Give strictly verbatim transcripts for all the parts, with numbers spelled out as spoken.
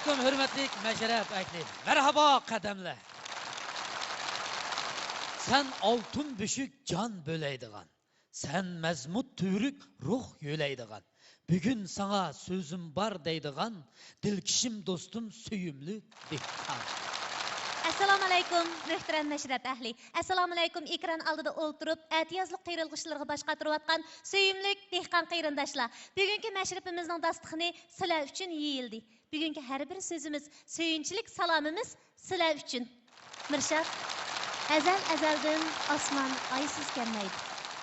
ھۆرمەتلىك مەشرەپ ئەھلى، مەرھابا قەدەملەر. سەن ئالتۇن بۆشۈك جان بۆلەيدىغان، سەن مەزمۇت تۈۋرۈك روھ يۆلەيدىغان، بۈگۈن ساڭا سۆزۈم بار دەيدىغان، دىلكىشىم دوستۇم سۆيۈملۈك دېھقان. ئەسسالامۇئەلەيكۇم، مۆھتەرەم مەشرەپ ئەھلى! ئەسسالامۇئەلەيكۇم، ئېكران ئالدىدا ئولتۇرۇپ، ئەتىيازلىق تېرىلغۇچلىرىغا باش قاتۇرۇۋاتقان سۆيۈملۈك دېھقان قېرىنداشلار! بۈگۈنكى مەشرىپىمىزنىڭ داستىخىنى سىلەر ئۈچۈن يېيىلدى. بۈگۈنكى ھەر بىر سۆزىمىز، سۆيۈنچىلىك سالامىمىز سىلەر ئۈچۈن. مىرشات، ئەزەل-ئەزەلدىن ئاسمان ئايسىز كەممەيدۇ،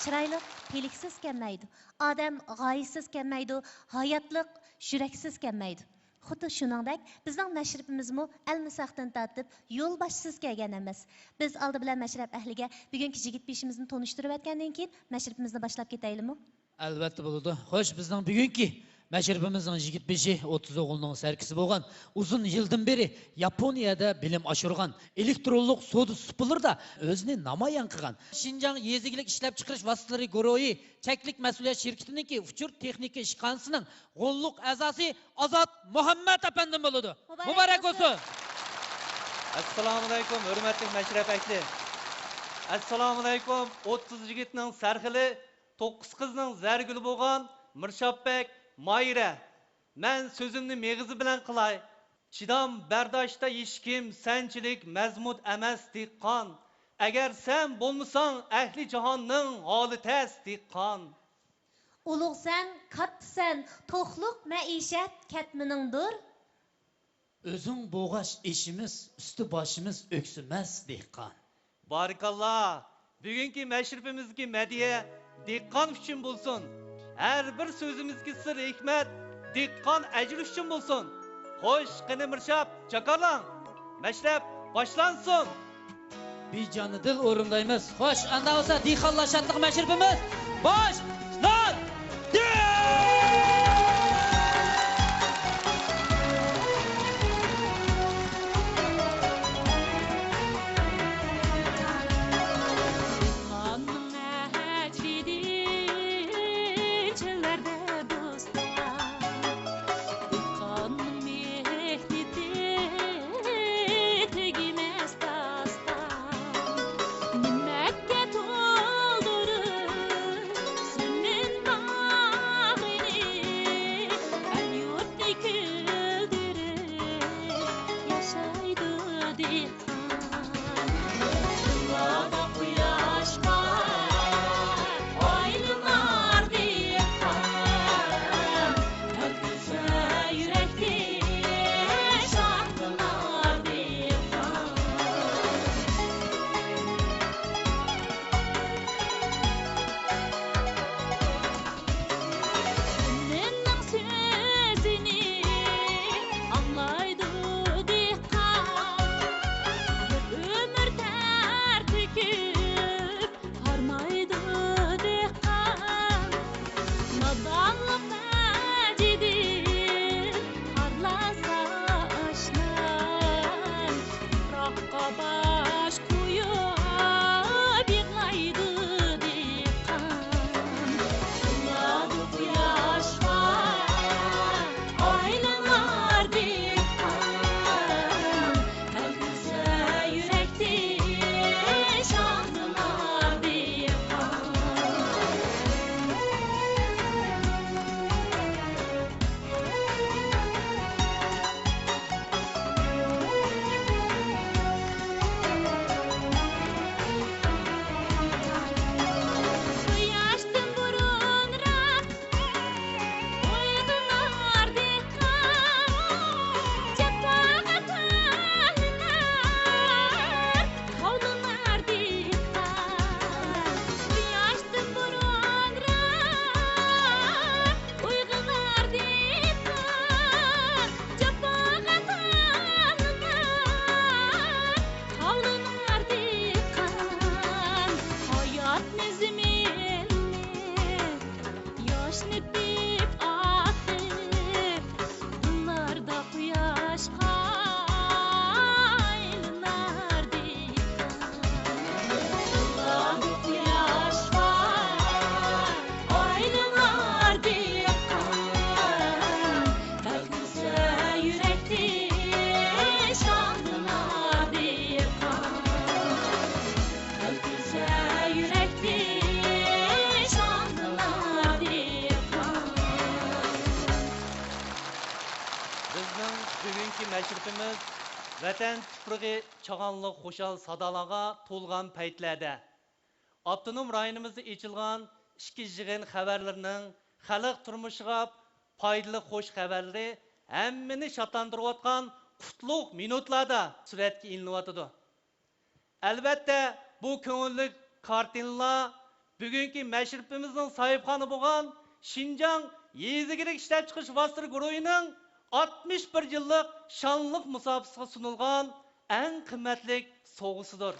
چىرايلىق پېلىكسىز كەممەيدۇ، ئادەم غايىسىز كەممەيدۇ، ھاياتلىق يۈرەكسىز كەممەيدۇ. خۇددى شۇنىڭدەك، بىزنىڭ مەشرىپىمىزمۇ ئەلمىساقتىن تارتىپ يولباشچىسىز كەلگەن ئەمەس. بىز ئالدى بىلەن مەشرەپ ئەھلىگە بۈگۈنكى يىگىت بېشىمىزنى تونۇشتۇرۇۋەتكەندىن كېيىن، مەشرىپىمىزنى باشلاپ كېتەيلىمۇ؟ ئەلۋەتتە بولىدۇ. خوش، بىزنىڭ بۈگۈنكى مەشرىپىمىزنىڭ يىگىت بېشى، ئوتتۇز ئوغۇلنىڭ سەركىسى بولغان، ئۇزۇن يىلدىن بېرى ياپونىيەدە بىلىم ئاشۇرغان، ئېلېكترونلۇق سودا سۇپىلىرىدا ئۆزىنى نامايان قىلغان، شىنجاڭ يېزا ئىگىلىك ئىشلەپچىقىرىش ۋاسىتىلىرى گۇرۇھى چەكلىك مەسئۇلىيەت شىركىتىنىڭكى ئۇچۇر تېخنىكا ئىشخانىسىنىڭ غوللۇق ئەزاسى ئازات مۇھەممەت ئەپەندىم بولىدۇ. مۇبارەك مۇبارەك بولسۇن! بولسۇن! ئەسسالامۇئەلەيكۇم، ھۆرمەتلىك مەشرەپ ئەھلى! ئەسسالامۇئەلەيكۇم، ئوتتۇز يىگىتنىڭ سەرخىلى، توققۇز قىزنىڭ زەرگۈلى بولغان مىرشات بەگ، ماھىرە! مەن سۆزۈمنى مېغىزى بىلەن قىلاي. چىدام بەرداشتا ھېچكىم سەنچىلىك مەزمۇت ئەمەس، دېھقان. ئەگەر سەن بولمىساڭ، ئەھلى جاھاننىڭ ھالى تەس، دېھقان. ئۇلۇغسەن، كاتتىسەن، توقلۇق مەئىشەت كەتمىنىڭدۇر. ئۆزۈڭ بوغاچ ئېشىمىز، ئۈستى باشىمىز ئۆكسۈمەس، دېھقان. بارىكاللا! بۈگۈنكى مەشرىپىمىزدىكى مەدھىيە دېھقان ئۈچۈن بولسۇن. ھەر بىر سۆزىمىزدىكى سىر ھېكمەت دېھقان ئەجرى ئۈچۈن بولسۇن. خوش، قېنى مىرشات، جاكارلاڭ! مەشرەپ باشلانسۇن! بىجانىدىل ئورۇندايمىز. خوش، ئاندا بولسا دېھقانلار شادلىق مەشرىپىمىز باشلاندى! دېھقاننىڭ ئەجرىدىن چۆللەردە بوستان، دېھقاننىڭ مېھنىتى تۈگىمەس داستان. نېمەتكە تولدۇرۇپ سۈنئىي ۋەتەن تۇپرىقى چاغانلىق خۇشال سادالارغا تولغان پەيتلەردە، ئاپتونوم رايونىمىزدا ئېچىلغان ئىككى يىغىن خەۋەرلىرىنىڭ خەلق تۇرمۇشىغا پايدىلىق خۇش خەۋەرلىرى ھەممىنى شادلاندۇرۇۋاتقان قۇتلۇق مىنۇتلاردا سۈرەتكە ئېلىنىۋاتىدۇ. ئەلۋەتتە، بۇ كۆڭۈللۈك كارتىنىلار بۈگۈنكى مەشرىپىمىزنىڭ ساھىبخانى بولغان شىنجاڭ يېزا ئىگىلىك ئىشلەپچىقىرىش ۋاسىتىلىرى گۇرۇھىنىڭ ئاتمىش بىر يىللىق شانلىق مۇساپىسىغا سۇنۇلغان ئەڭ قىممەتلىك سوۋغىسىدۇر.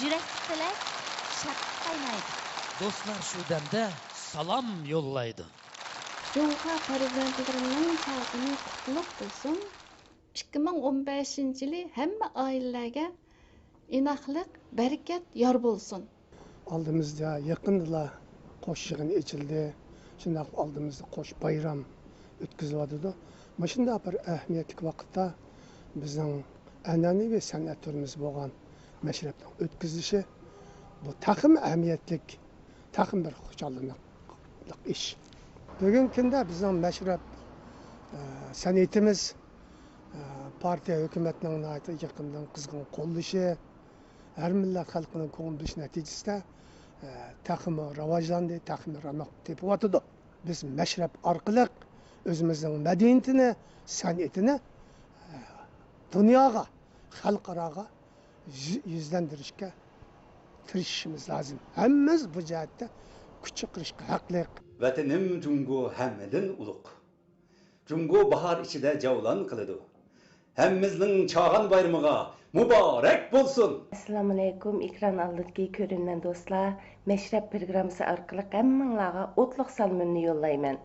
يۈرەكتە تىلەك، شادلىق قاينايدۇ. دوستلار شۇ دەمدە سالام يوللايدۇ. جۇڭخۇا پەرزەنتلىرىنىڭ چاغىنى قۇتلۇق بولسۇن. ئىككى مىڭ ئون بەشىنچى يىلى ھەممە ئائىلىلەرگە ئىناقلىق، بەرىكەت يار بولسۇن. ئالدىمىزدا يېقىندىلا قوش يىغىن ئېچىلدى. شۇنداق ئالدىمىزدا قوش بايرام ئۆتكۈزۈلۈۋاتىدۇ. مۇشۇنداق بىر ئەھمىيەتلىك ۋاقىتتا بىزنىڭ ئەنئەنىۋى سەنئەت تۈرىمىز بولغان مەشرەپنىڭ ئۆتكۈزۈلۈشى، بۇ تېخىمۇ ئەھمىيەتلىك، تېخىمۇ بىر خۇشاللىنارلىق ئىش. بۈگۈنكى كۈندە بىزنىڭ مەشرەپ، ئە، سەنئىتىمىز، ئە، پارتىيە، ھۆكۈمەتنىڭ ناھايىتى يېقىندىن قىزغىن قوللىشى، ھەر مىللەت خەلقىنىڭ كۆڭۈل بۆلۈشى نەتىجىسىدە، ئە، تېخىمۇ راۋاجلاندى، تېخىمۇ روناق تېپىۋاتىدۇ. بىز مەشرەپ ئارقىلىق ئۆزىمىزنىڭ مەدەنىيىتىنى، سەنئىتىنى، ئە، دۇنياغا، خەلقئاراغا يۈز-، يۈزلەندۈرۈشكە تىرىشىشىمىز لازىم. ھەممىمىز بۇ جەھەتتە كۈچ چىقىرىشقا ھەقلىق. ۋەتىنىم جۇڭگو ھەممىدىن ئۇلۇغ. جۇڭگو باھار ئىچىدە جەۋلان قىلىدۇ. ھەممىمىزنىڭ چاغان بايرىمىغا مۇبارەك بولسۇن! ئەسسالامۇئەلەيكۇم، ئېكران ئالدىدىكى كۆرۈرمەن دوستلار، مەشرەپ پروگراممىسى ئارقىلىق ھەممىڭلارغا ئوتلۇق سالىمىمنى يوللايمەن.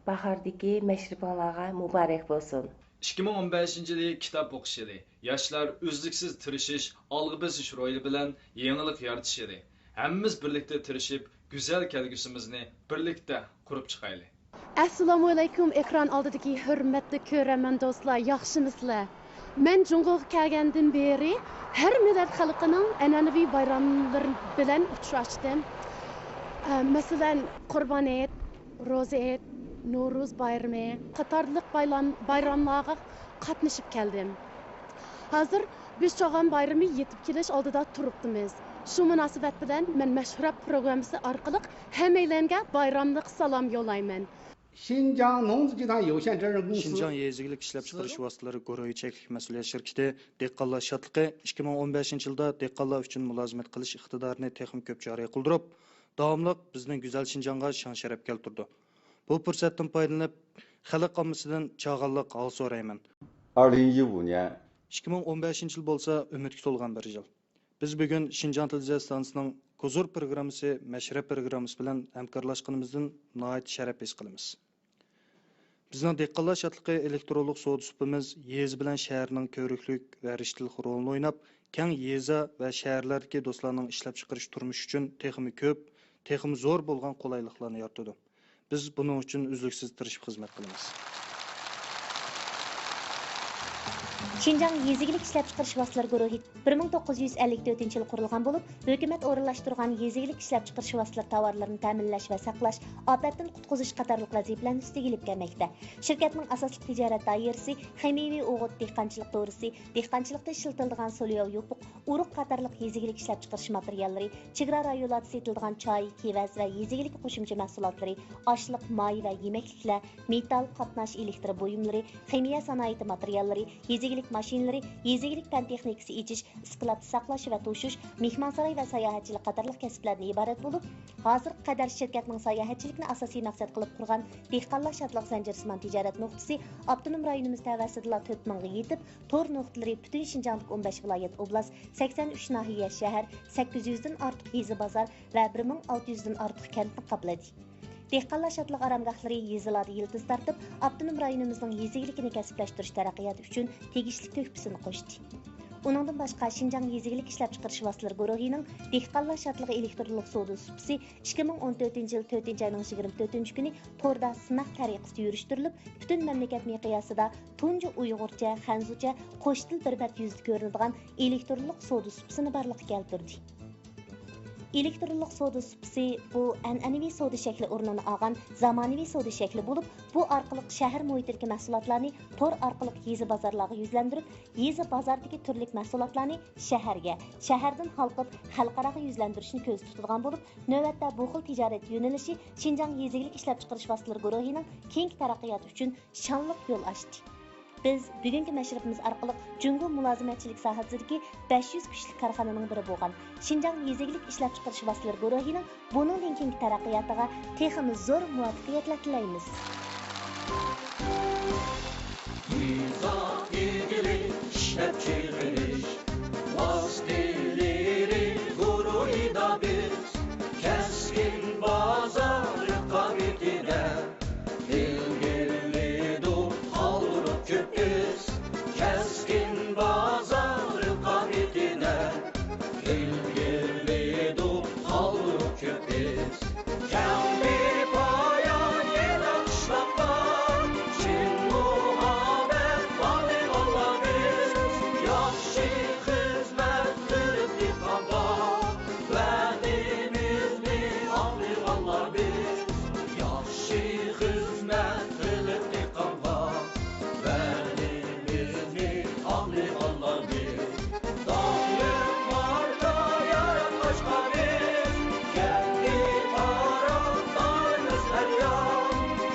باھاردىكى مەشرىپىڭلارغا مۇبارەك بولسۇن! ئىككى مىڭ ئون بەشىنچى يىلى كىتاب ئوقۇش يىلى، ياشلار ئۈزلۈكسىز تىرىشىش، ئالغا بېسىش روھى بىلەن يېڭىلىق يارىتىش يىلى. ھەممىمىز بىرلىكتە تىرىشىپ، گۈزەل كەلگۈسىمىزنى بىرلىكتە قۇرۇپ چىقايلى. ئەسسالامۇئەلەيكۇم، ئېكران ئالدىدىكى ھۆرمەتلىك كۆرەرمەن دوستلار، ياخشىمۇسىلەر؟ مەن جۇڭگوغا كەلگەندىن بېرى ھەر مىللەت خەلقىنىڭ ئەنئەنىۋى بايراملىرى بىلەن ئۇچراشتىم. ئە، مەسىلەن، قۇربان ھېيت، روزا ھېيت، نورۇز بايرىمى قاتارلىق بايلام-، بايراملارغا قاتنىشىپ كەلدىم. ھازىر بىز چاغان بايرىمى يېتىپ كېلىش ئالدىدا تۇرۇپتىمىز. شۇ مۇناسىۋەت بىلەن مەن مەشرەپ پروگراممىسى ئارقىلىق ھەممەيلەنگە بايراملىق سالام يوللايمەن. شىنجاڭ يېزا ئىگىلىك ئىشلەپچىقىرىش ۋاسىتىلىرى گۇرۇھى چەكلىك مەسئۇلىيەت شىركىتى دېھقانلار شادلىقى ئىككى مىڭ ئون بەشىنچى يىلدا دېھقانلار ئۈچۈن مۇلازىمەت قىلىش ئىقتىدارىنى تېخىمۇ كۆپ جارى قىلدۇرۇپ، داۋاملىق بىزنىڭ گۈزەل شىنجاڭغا شان-شەرەپ كەلتۈردى. بۇ پۇرسەتتىن پايدىلىنىپ، خەلق ئاممىسىدىن چاغانلىق ھال سورايمەن. 二零一五年 ئىككى مىڭ ئون بەشىنچى يىل بولسا ئۈمىدكە تولغان بىر يىل. بىز بۈگۈن شىنجاڭ تېلېۋىزىيە ئىستانسىسىنىڭ كوزۇر پروگراممىسى، مەشرەپ پروگراممىسى بىلەن ھەمكارلاشقىنىمىزدىن ناھايىتى شەرەپ ھېس قىلىمىز. بىزنىڭ دېھقانلار شادلىقى ئېلېكترونلۇق سودا سۇپىمىز يېزا بىلەن شەھەرنىڭ كۆۋرۈكلۈك ۋە رىشتىلىق رولىنى ئويناپ، كەڭ يېزا ۋە شەھەرلەردىكى دوستلارنىڭ ئىشلەپچىقىرىش تۇرمۇشى ئۈچۈن تېخىمۇ كۆپ، تېخىمۇ زور بولغان قولايلىقلارنى يارىتىدۇ. بىز بۇنىڭ ئۈچۈن ئۈزلۈكسىز تىرىشىپ خىزمەت قىلىمىز. شىنجاڭ يېزا ئىگىلىك ئىشلەپچىقىرىش ۋاسىتىلىرى گۇرۇھى بىر مىڭ توققۇز يۈز ئەللىك تۆتىنچى يىلى قۇرۇلغان بولۇپ، ھۆكۈمەت ئورۇنلاشتۇرغان يېزا ئىگىلىك ئىشلەپچىقىرىش ۋاسىتىلىرى تاۋارلىرىنى تەمىنلەش ۋە ساقلاش، ئاپەتتىن قۇتقۇزۇش قاتارلىق ۋەزىپىلەرنى ئۈستىگە ئېلىپ كەلمەكتە. شىركەتنىڭ ئاساسلىق تىجارەت دائىرىسى خىمىيەۋى ئوغۇت دېھقانچىلىق دورىسى، دېھقانچىلىقتا ئىشلىتىلىدىغان سولياۋ يوپۇق، ئۇرۇق قاتارلىق يېزا ئىگىلىك ئىشلەپچىقىرىش ماتېرىياللىرى، چېگرا رايونلاردا سېتىلىدىغان چاي، كېۋەز ۋە يېزا ئىگىلىك قوشۇمچە مەھسۇلاتلىرى، ئاشلىق، ماي ۋە يېمەكلىكلەر، مېتال، قاتناش ئېلېكتر بۇيۇملىرى، خىمىيە سانائىتى ماتېرىياللىرى، يېزا ئىگىلىك ماشىنىلىرى، يېزا ئىگىلىك پەن تېخنىكىسى ئېچىش، ئىسكىلاتتا ساقلاش ۋە توشۇش، مېھمانساراي ۋە ساياھەتچىلىك قاتارلىق كەسىپلەردىن ئىبارەت بولۇپ، ھازىرغا قەدەر شىركەتنىڭ ساياھەتچىلىكنى ئاساسىي مەقسەت قىلىپ قۇرغان دېھقانلار شادلىق زەنجىرسىمان تىجارەت نۇقتىسى ئاپتونوم رايونىمىز تەۋەسىدىلا تۆت مىڭغا يېتىپ، تور نۇقتىلىرى پۈتۈن شىنجاڭدىكى ئون بەش ۋىلايەت، ئوبلاست، سەكسەن ئۈچ ناھىيە، شەھەر، سەككىز يۈزدىن ئارتۇق يېزا، بازار ۋە بىر مىڭ ئالتە يۈزدىن ئارتۇق كەنتنى قاپلىدى. دېھقانلار شادلىق ئارامگاھلىرى يېزىلاردا يىلتىز تارتىپ، ئاپتونوم رايونىمىزنىڭ يېزا ئىگىلىكىنى كەسىپلەشتۈرۈش تەرەققىياتى ئۈچۈن تېگىشلىك تۆھپىسىنى قوشتى. ئۇنىڭدىن باشقا، شىنجاڭ يېزا ئىگىلىك ئىشلەپچىقىرىش ۋاسىتىلىرى گۇرۇھىنىڭ دېھقانلار شادلىقى ئېلېكترونلۇق سودا سۇپىسى ئىككى مىڭ ئون تۆتىنچى يىل تۆتىنچى ئاينىڭ يىگىرمە تۆتىنچى كۈنى توردا سىناق تەرىقىسىدە يۈرۈشتۈرۈلۈپ، پۈتۈن مەملىكەت مىقياسىدا تۇنجى ئۇيغۇرچە، خەنزۇچە، قوش تىل بىر بەت يۈزىدە كۆرۈنىدىغان ئېلېكترونلۇق سودا سۇپىسىنى بارلىققا كەلتۈردى. ئېلېكترونلۇق سودا سۇپىسى بۇ ئەنئەنىۋى سودا شەكلى ئورنىنى ئالغان زامانىۋى سودا شەكلى بولۇپ، بۇ ئارقىلىق شەھەر مۇھىتىدىكى مەھسۇلاتلارنى تور ئارقىلىق يېزا بازارلارغا يۈزلەندۈرۈپ، يېزا بازاردىكى تۈرلۈك مەھسۇلاتلارنى شەھەرگە، شەھەردىن ھالقىپ خەلقئاراغا يۈزلەندۈرۈشنى كۆزدە تۇتىدىغان بولۇپ، نۆۋەتتە بۇ خىل تىجارەت يۆنىلىشى شىنجاڭ يېزا ئىگىلىك ئىشلەپچىقىرىش ۋاسىتىلىرى گۇرۇھىنىڭ كېيىنكى تەرەققىياتى ئۈچۈن شانلىق يول ئاچتى. بىز بۈگۈنكى مەشرىپىمىز ئارقىلىق جۇڭگو مۇلازىمەتچىلىك ساھەسىدىكى بەش يۈز كۈچلۈك كارخانىنىڭ بىرى بولغان شىنجاڭ يېزا ئىگىلىك ئىشلەپچىقىرىش ۋاسىتىلىرى گۇرۇھىنىڭ بۇنىڭدىن كېيىنكى تەرەققىياتىغا تېخىمۇ زور مۇۋەپپەقىيەتلەر تىلەيمىز. يېزا ئىگىلىك ئىشلەپچىقىرىش ۋاسىتىلىرى گۇرۇھىدا بىز كەسكىن بازار رىقابىتىدە ئىلگىرىلىدۇق قالدۇرۇپ كۆپ ئىز، كەسكىن بازار رىقابىتىدە ئىلگىرىلىدۇق قالدۇرۇپ كۆپ ئىز. كەڭ بىپايان يېزا قىشلاقلار، چىن مۇھەببەت باغلىغانلار بىز، ياخشى خىزمەت قىلىپ دېھقانغا، ۋەتىنىمىزنى ئاقلىغانلار بىز، ياخشى خىزمەت قىلىپ دېھقانغا، ۋەتىنىمىزنى ئاقلىغانلار بىز. داڭلىق ماركا ياراتقاچقا بىز، كەتتى پارا دايىمىز پەرياد.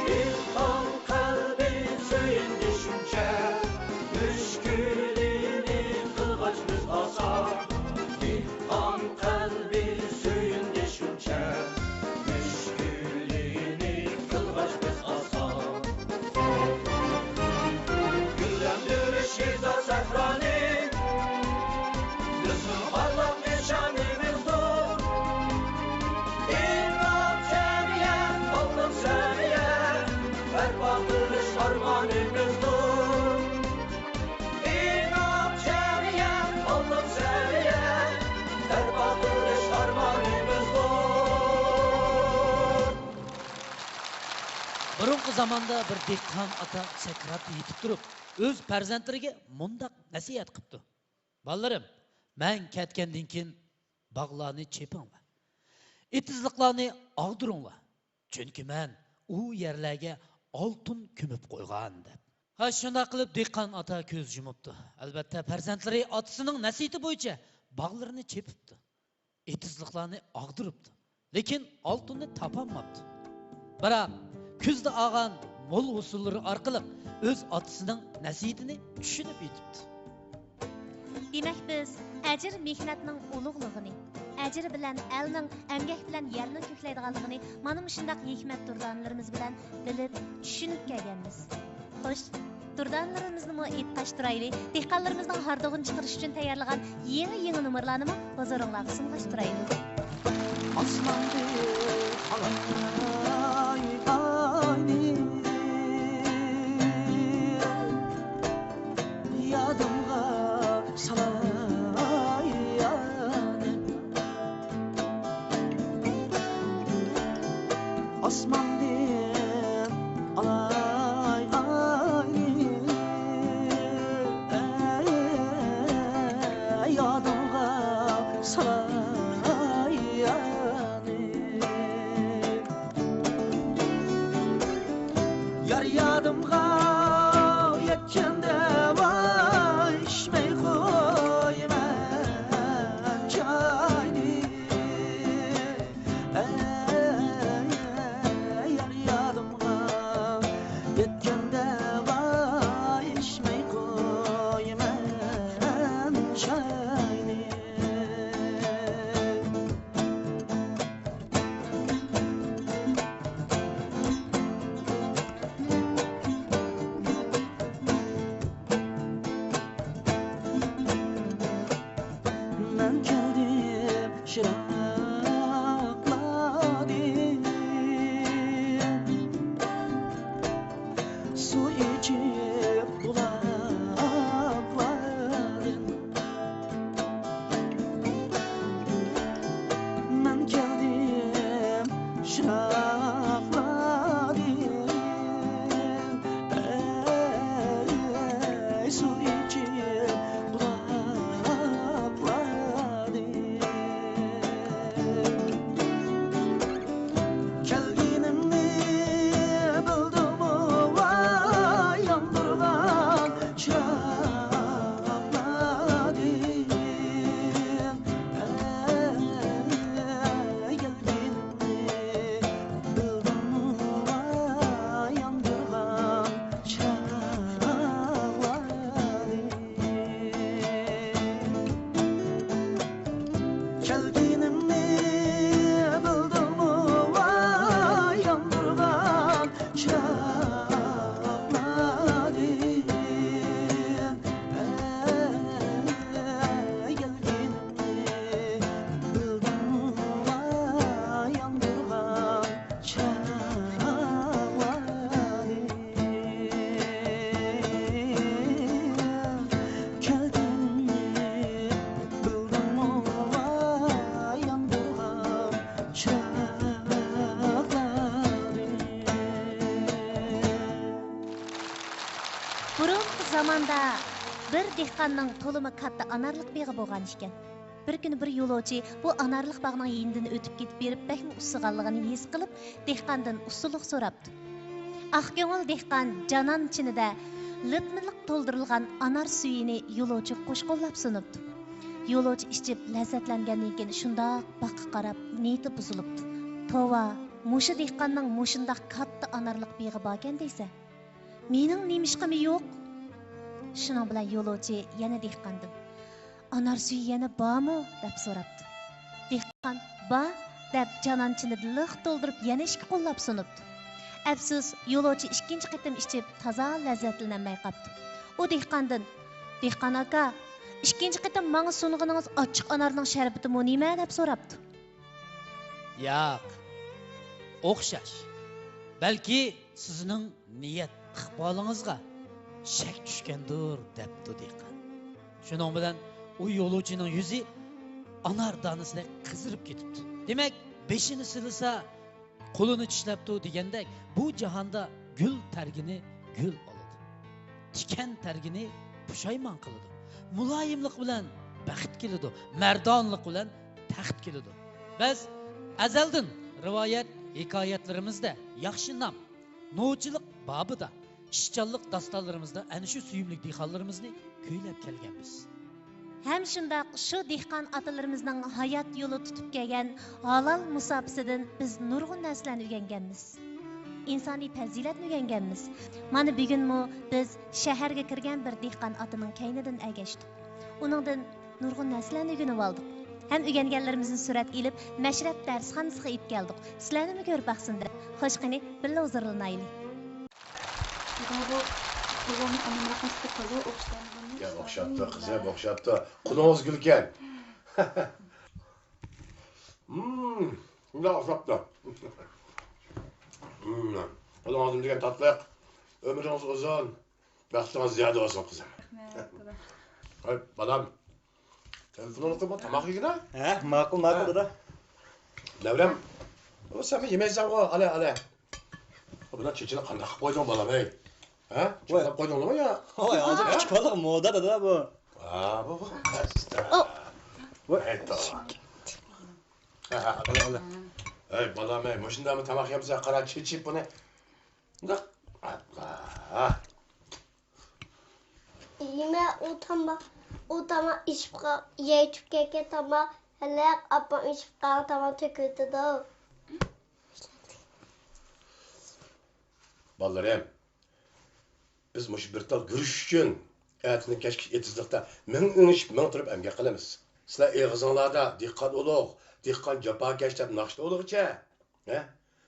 دېھقان قەلبى سۆيۈندى شۇنچە، مۈشكۈلىنى قىلغاچ بىز ئاسان. دېھقان قەلبى سۆيۈندى شۇنچە، مۈشكۈلىنى قىلغاچ بىز ئاسان. گۈللەندۈرۈش يېزا سەھرانى، بىزنىڭ پارلاق نىشانىمىزدۇر. ئىناق جەمئىيەت، ئالتۇن سەۋىيە، بەرپا قىلىش ئارمانىمىزدۇر. ئىناق جەمئىيەت، ئالتۇن سەۋىيە، بەرپا قىلىش ئارمانىمىزدۇر. بۇرۇنقى زاماندا بىر دېھقان ئاتا سەكراتتا يېتىپ تۇرۇپ، ئۆز پەرزەنتلىرىگە مۇنداق نەسىھەت قىپتۇ: «بالىلىرىم، مەن كەتكەندىن كېيىن باغلارنى چېپىڭلار، ئېتىزلىقلارنى ئاغدۇرۇڭلار، چۈنكى مەن ئۇ يەرلەرگە ئالتۇن كۆمۈپ قويغان» دەپ. ھە، شۇنداق قىلىپ دېھقان ئاتا كۆز يۇمۇپتۇ. ئەلۋەتتە، پەرزەنتلىرى ئاتىسىنىڭ نەسىھىتى بويىچە باغلىرىنى چېپىپتۇ، ئېتىزلىقلارنى ئاغدۇرۇپتۇ، لېكىن ئالتۇننى تاپالماپتۇ. بىراق، كۈزدە ئالغان مول ھوسۇللىرى ئارقىلىق ئۆز ئاتىسىنىڭ نەسىھىتىنى چۈشىنىپ يېتىپتۇ. دېمەك، بىز ئەجىر مېھنەتنىڭ ئۇلۇغلۇقىنى، ئەجىر بىلەن ئەلنىڭ، ئەمگەك بىلەن يەرنىڭ كۆكلەيدىغانلىقىنى مانا مۇشۇنداق ھېكمەت دۇردانىلىرىمىز بىلەن بىلىپ، چۈشىنىپ كەلگەنمىز. خوش، دۇردانىلىرىمىزنىمۇ ئېيتقاچ تۇرايلى، دېھقانلىرىمىزنىڭ ھاردۇقىنى چىقىرىش ئۈچۈن تەييارلىغان يېڭى-يېڭى نومۇرلارنىمۇ ھۇزۇرۇڭلارغا سۇنغاچ تۇرايلى. ئاسماندىن ئالاي ئاينى، يادىمغا سالاي يانى. ئاسماندىن ئالاي ئاينى، يادىمغا سالاي يانى. يار يادىمغا يەتكەندە، ۋاي ئىچمەي قويىمەن چاينى. ئەي، يار يادىمغا يەتكەندە، ۋاي ئىچمەي قويىمەن چاينى. مەن كەلدىم شىراقلاردىن، سۇ ئىچىپ بۇلاقلاردىن. مەن كەلدىم شىراقلاردىن، ئەي سۇ ئىچىپ بۇلاقلاردىن. زاماندا بىر دېھقاننىڭ تولىمۇ كاتتا ئانارلىق بېغى بولغان ئىكەن. بىر كۈنى بىر يولۇچى بۇ ئانارلىق باغنىڭ يېنىدىن ئۆتۈپ كېتىپ بېرىپ، بەكمۇ ئۇسسىغانلىقىنى ھېس قىلىپ، دېھقاندىن ئۇسسۇلۇق سوراپتۇ. ئاق كۆڭۈل دېھقان جانان چىنىدە لىتمىلىق تولدۇرۇلغان ئانار سۈيىنى يولۇچىغا قوش قوللاپ سۇنۇپتۇ. يولۇچى ئىچىپ لەززەتلەنگەندىن كېيىن شۇنداق باغقا قاراپ نىيىتى بۇزۇلۇپتۇ. توۋا، مۇشۇ دېھقاننىڭ مۇشۇنداق كاتتا ئانارلىق بېغى باركەن دەيسەن. مېنىڭ نېمىشقىمۇ يوق؟ شۇنىڭ بىلەن يولۇچى يەنە دېھقاندىن، ئانار سۈيى يەنە بارمۇ؟ دەپ سوراپتۇ. دېھقان، بار، دەپ جانان چىنىدىن لىق تولدۇرۇپ يەنە ئىككى قوللاپ سۇنۇپتۇ. ئەپسۇس، يولۇچى ئىككىنچى قېتىم ئىچىپ تازا لەززەتلىنەلمەي قاپتۇ. ئۇ دېھقاندىن، دېھقان ئاكا، ئىككىنچى قېتىم ماڭا سۇنغىنىڭىز ئاچچىق ئانارنىڭ شەربىتىمۇ نېمە؟ دەپ سوراپتۇ. ياق، ئوخشاش. بەلكى سىزنىڭ نىيەت ئىقبالىڭىزغا شەك چۈشكەندۇر، دەپتۇ دېھقان. شۇنىڭ بىلەن ئۇ يولۇچىنىڭ يۈزى ئانار دانىسىدەك قىزىرىپ كېتىپتۇ. دېمەك، بېشىنى سىلىسا، قولىنى چىشلەپتۇ دېگەندەك، بۇ جاھاندا گۈل تەرگىنى گۈل ئالىدۇ. تىكەن تەرگىنى پۇشايمان قىلىدۇ. مۇلايىملىق بىلەن بەخت كېلىدۇ، مەردانىلىق بىلەن تەخت كېلىدۇ. بىز ئەزەلدىن رىۋايەت، ھېكايەتلىرىمىزدە ياخشى نام، نوچىلىق بابىدا، ئىشچانلىق داستانلىرىمىزدا ئەنە شۇ سۆيۈملۈك دېھقانلىرىمىزنى كۈيلەپ كەلگەنمىز. ھەم شۇنداق شۇ دېھقان ئاتىلىرىمىزنىڭ ھايات يولى تۇتۇپ كەلگەن ھالال مۇساپىسىدىن بىز نۇرغۇن نەرسىلەرنى ئۆگەنگەنمىز. ئىنسانىي پەزىلەتنى ئۆگەنگەنمىز. مانا بۈگۈنمۇ بىز شەھەرگە كىرگەن بىر دېھقان ئاتىنىڭ كەينىدىن ئەگەشتۇق. ئۇنىڭدىن نۇرغۇن نەرسىلەرنى ئۆگىنىۋالدۇق. ھەم ئۆگەنگەنلىرىمىزنى سۈرەتكە ئېلىپ، مەشرەپ دەرسخانىسىغا ئېلىپ كەلدۇق. سىلەرنىمۇ كۆرۈپ باقسۇن دەپ. خوش، قېنى، بىللە ھۇزۇرلىنايلى. بۇ، بۇ ئۇزۇن ئانىمراقنى سۈتى قىزىل ئوخشىتىدۇ. يا، ئوخشاپتۇ، قىزىم، ئوخشاپتۇ. قولىڭىز گۈلكەن. مم، شۇنداق ئوخشاپتۇ. مم، قولىڭىزدىن كەلگەن تاتلىق. ئۆمرىڭىز ئۇزۇن. بەختىڭىز زىيادە بولسۇن، قىزىم. رەھمەت، دادا. ھاي، بالام. تېلېفونۇڭنى قويما، تاماق يېگىنە. ھە، ماقۇل، ماقۇل، ھە. دادا. نەۋرەم، ئۇ، سەن يېمەيسەنغۇ، ئالە، ئالە. بۇنىڭ چېچىنى قانداق قىلىپ قويدۇڭ، بالام، ھەي؟ ھە؟ ۋاي. چېچىلاپ قويدۇڭلىمۇ يا؟ ۋاي، ھازىر ھە؟ كىچىك بالىلار مودا، دادا، بۇ. ھا، بۇ، بۇ. ئەستە. ئو. ۋاي. ھەي، تاۋا. ھە، ھە، ئالە، ئالە. ھەي، بالام، ھەي، مۇشۇنداقمۇ تاماق يەمسە، قارا، چېچىپ بۇنى. مۇنداق. ئاللا. يېمە، ئۇ تاماق، ئۇ تاماق ئىچىپ قا-، يەيتىپ كەتكەن تاماق، ھېلىقى ئاپام ئىچىپ قالغان تاماق تۆكۈۋېتىدۇ. بالىلىرىم، بىز مۇشۇ بىر تال گۈرۈچ ئۈچۈن ئەتىدىن كەچكىچە ئېتىزلىقتا مىڭ ئېڭىشىپ، مىڭ تۇرۇپ ئەمگەك قىلىمىز. سىلەر ئېغىزىڭلاردا دېھقان ئۇلۇغ، دېھقان جاپاكەش دەپ ناخشا توۋلىغۇچە، ھە؟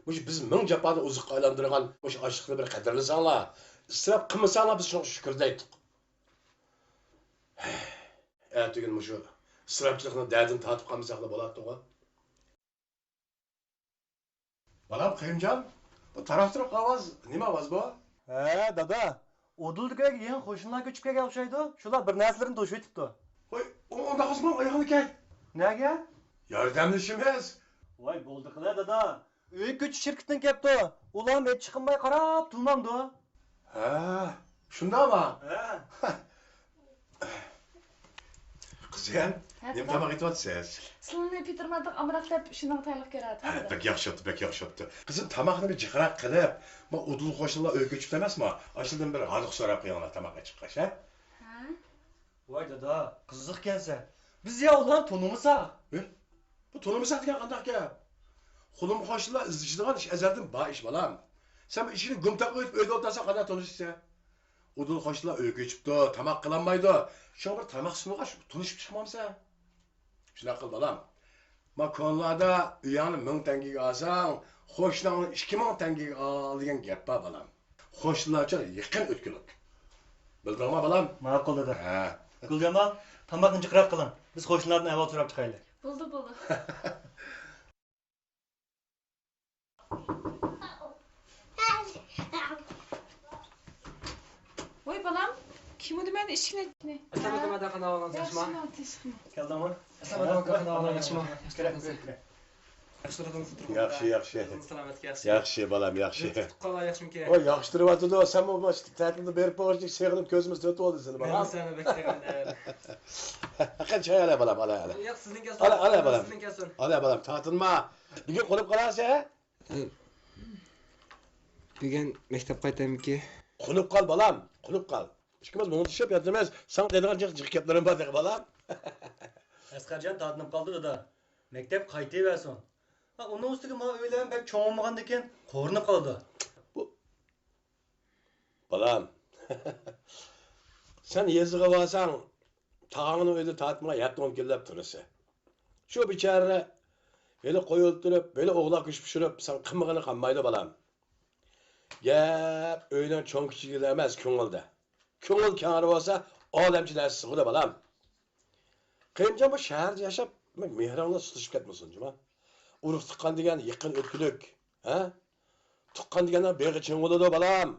مۇشۇ بىز مىڭ جاپانى ئوزۇققا ئايلاندۇرغان مۇشۇ ئاشلىقنى بىر قەدىرلىسەڭلار، ئىسراپ قىلمىساڭلار، بىز شۇنىڭغا شۈكۈر دەيتتۇق. ئەتىگۈن مۇشۇ ئىسراپچىلىقنىڭ دەردىنى تارتىپ قالمىساقلا بولاتتىغۇ. بالام، قېيۇمجان، بۇ تاراق-تۇرۇق ئاۋاز نېمە ئاۋاز بۇ؟ ھە، دادا، ئۇدۇلدىكىلەرگە يېڭى قوشنىلار كۆچۈپ كەلگەن ئوخشايدۇ، شۇلار بىر نەرسىلىرىنى توشۇۋېتىپتۇ. ۋاي، ئۇ-، ئۇنداق بولسا ماڭا ئاياغنى كەل. نەگە؟ ياردەملىشىمىز. ۋاي، بولدى قىلە، دادا. ئۆي كۆچۈش شىركىتىدىن كەپتۇ. ئۇلار ھېچ چىقماي قاراپ تۇرمامدۇ؟ ھە، شۇنداقمۇ؟ ھە. قىزىم، ھە، نېمە دادا. تاماق ئېتىۋاتىسىز؟ سىلىنى پېتىر ماتىق ئامراق دەپ شۇنىڭغا تەييارلىق كۆرۈۋاتىمەن، ھە، دادا. بەك ياخشى بوپتۇ، بەك ياخشى بوپتۇ. قىزىم، تاماقنى بىر جىقراق قىلىپ، ما ئۇدۇل قوشنىلار ئۆي كۆچۈپتۇ ئەمەسمۇ؟ ئاشۇلىرىدىن بىر ھالقا سوراپ قويۇڭلار تاماق ئېچىققاچ، ھە؟ ھە؟ ۋاي دادا، قىزىقكەنسەن. بىز يا ئۇلارنى تونۇمىساق؟ ھە؟ بۇ تونۇمىساق دېگەن قانداق گەپ؟ قولۇم قوشنىلار ئىزدىشىدىغان ئىش ئەزەلدىن بار ئىش، بالام. سەن بۇ ئىشىكنى گۇم تاقىۋېتىپ ئۆيدە ئولتۇرساڭ قانداق تونۇشىسەن؟ ئۇدۇل قوشنىلار ئۆيگە كۆچۈپتۇ، تاماق قىلالمايدۇ. شۇڭا بىر تاماق سۇنغاچ تونۇشۇپ چىقمامسەن؟ شۇنداق قىل، بالام. ما كونىلاردا ئۆيۈڭنى مىڭ تەڭگىگە ئالساڭ، قوشناڭنى ئىككى مىڭ تەڭگىگە ئال دېگەن گەپ بار، بالام. قوشنىلارچە يېقىن ئۆتكۈلۈك. بىلدىڭما، بالام؟ ماقۇل، دادا. ھە. گۈلجامال، تاماقنى جىقراق قىلىڭ. بىز قوشنىلاردىن ئەھۋال سوراپ چىقايلى. بولدى، بولدى. ۋاي بالام، كىم ئۇدى مەن ئىشىكنى؟ ئەسلەمە تامادا قانداق ئەھۋالىڭىز، ياخشىما؟ ياخشىمۇ، تىنچلىقمۇ؟ كەلدىڭمۇ؟ ئەسلەمە تامادا قانداق ئەھۋالىڭىز، ياخشىما؟ كىرە، كىرە، كىرە. ياخشى تۇرۇپتۇ. ياخشى، ياخشى. ئۆزىڭىز سالامەتكەن، ياخشى. ياخشى، بالام، ياخشى. تۇتۇپ قالغان ياخشىمىكىن؟ ۋاي، ياخشى تۇرۇۋاتىدۇ. سەنمۇ مۇشۇ تەتىلدە بېرىپ بولغۇچە سېغىنىپ كۆزىمىز تۆت بولدى سېنى، بالام. مەنمۇ سەننى بەك سېغىندىم. قېنى، چاي ئالاي، بالام، ئالاي، ئالاي. ياق، سىزنىڭ كەلسۇن. ئالاي، ئالاي، بالام. سىزنىڭ كەلسۇن. ئالاي، بالام، تارتىنما. بۈگۈن قونۇپ قالارسەن، ھە؟ بۈگۈن مەكتەپ قايتايمىكى؟ قونۇپ قال، بالام، قونۇپ قال. ئىككىمىز مۇڭدىشىپ ياتىمىز. ساڭا دەيدىغان جىق، جىق گەپلىرىم بار تېخى، بالام. ئەسقەرجان تارتىنىپ قالدى، دادا. مەكتەپ قايتىۋەرسۇن. ھە، ئۇنىڭ ئۈستىگە ماۋۇ ئۆيلەرمۇ بەك چوڭ بولمىغاندىكىن قورۇنۇپ قالىدۇ. بۇ، بالام، سەن يېزىغا بارساڭ، تاغاڭنىڭ ئۆيىدە تارتمىغان يەتتە ئون كۈنلەپ تۇرىسەن. شۇ بىچارە ھېلى قوي ئۆلتۈرۈپ، ھېلى ئوغلاق گۆش پىشۇرۇپ، ساڭا قىلمىغىنى قالمايدۇ، بالام. گەپ ئۆينىڭ چوڭ-كىچىكىدە ئەمەس، كۆڭۈلدە. كۆڭۈل كەڭرى بولسا، ئالەمچە نەرسە سىغىدۇ، بالام. قېيىمجان، بۇ شەھەردە ياشاپ، مېھرىڭلار سۇسلىشىپ كەتمىسۇن جۇما. ئۇرۇق-تۇغقان دېگەن يېقىن ئۆتكۈلۈك، ھە؟ تۇغقان دېگەننىڭ بېغى چىڭ بولىدۇ، بالام.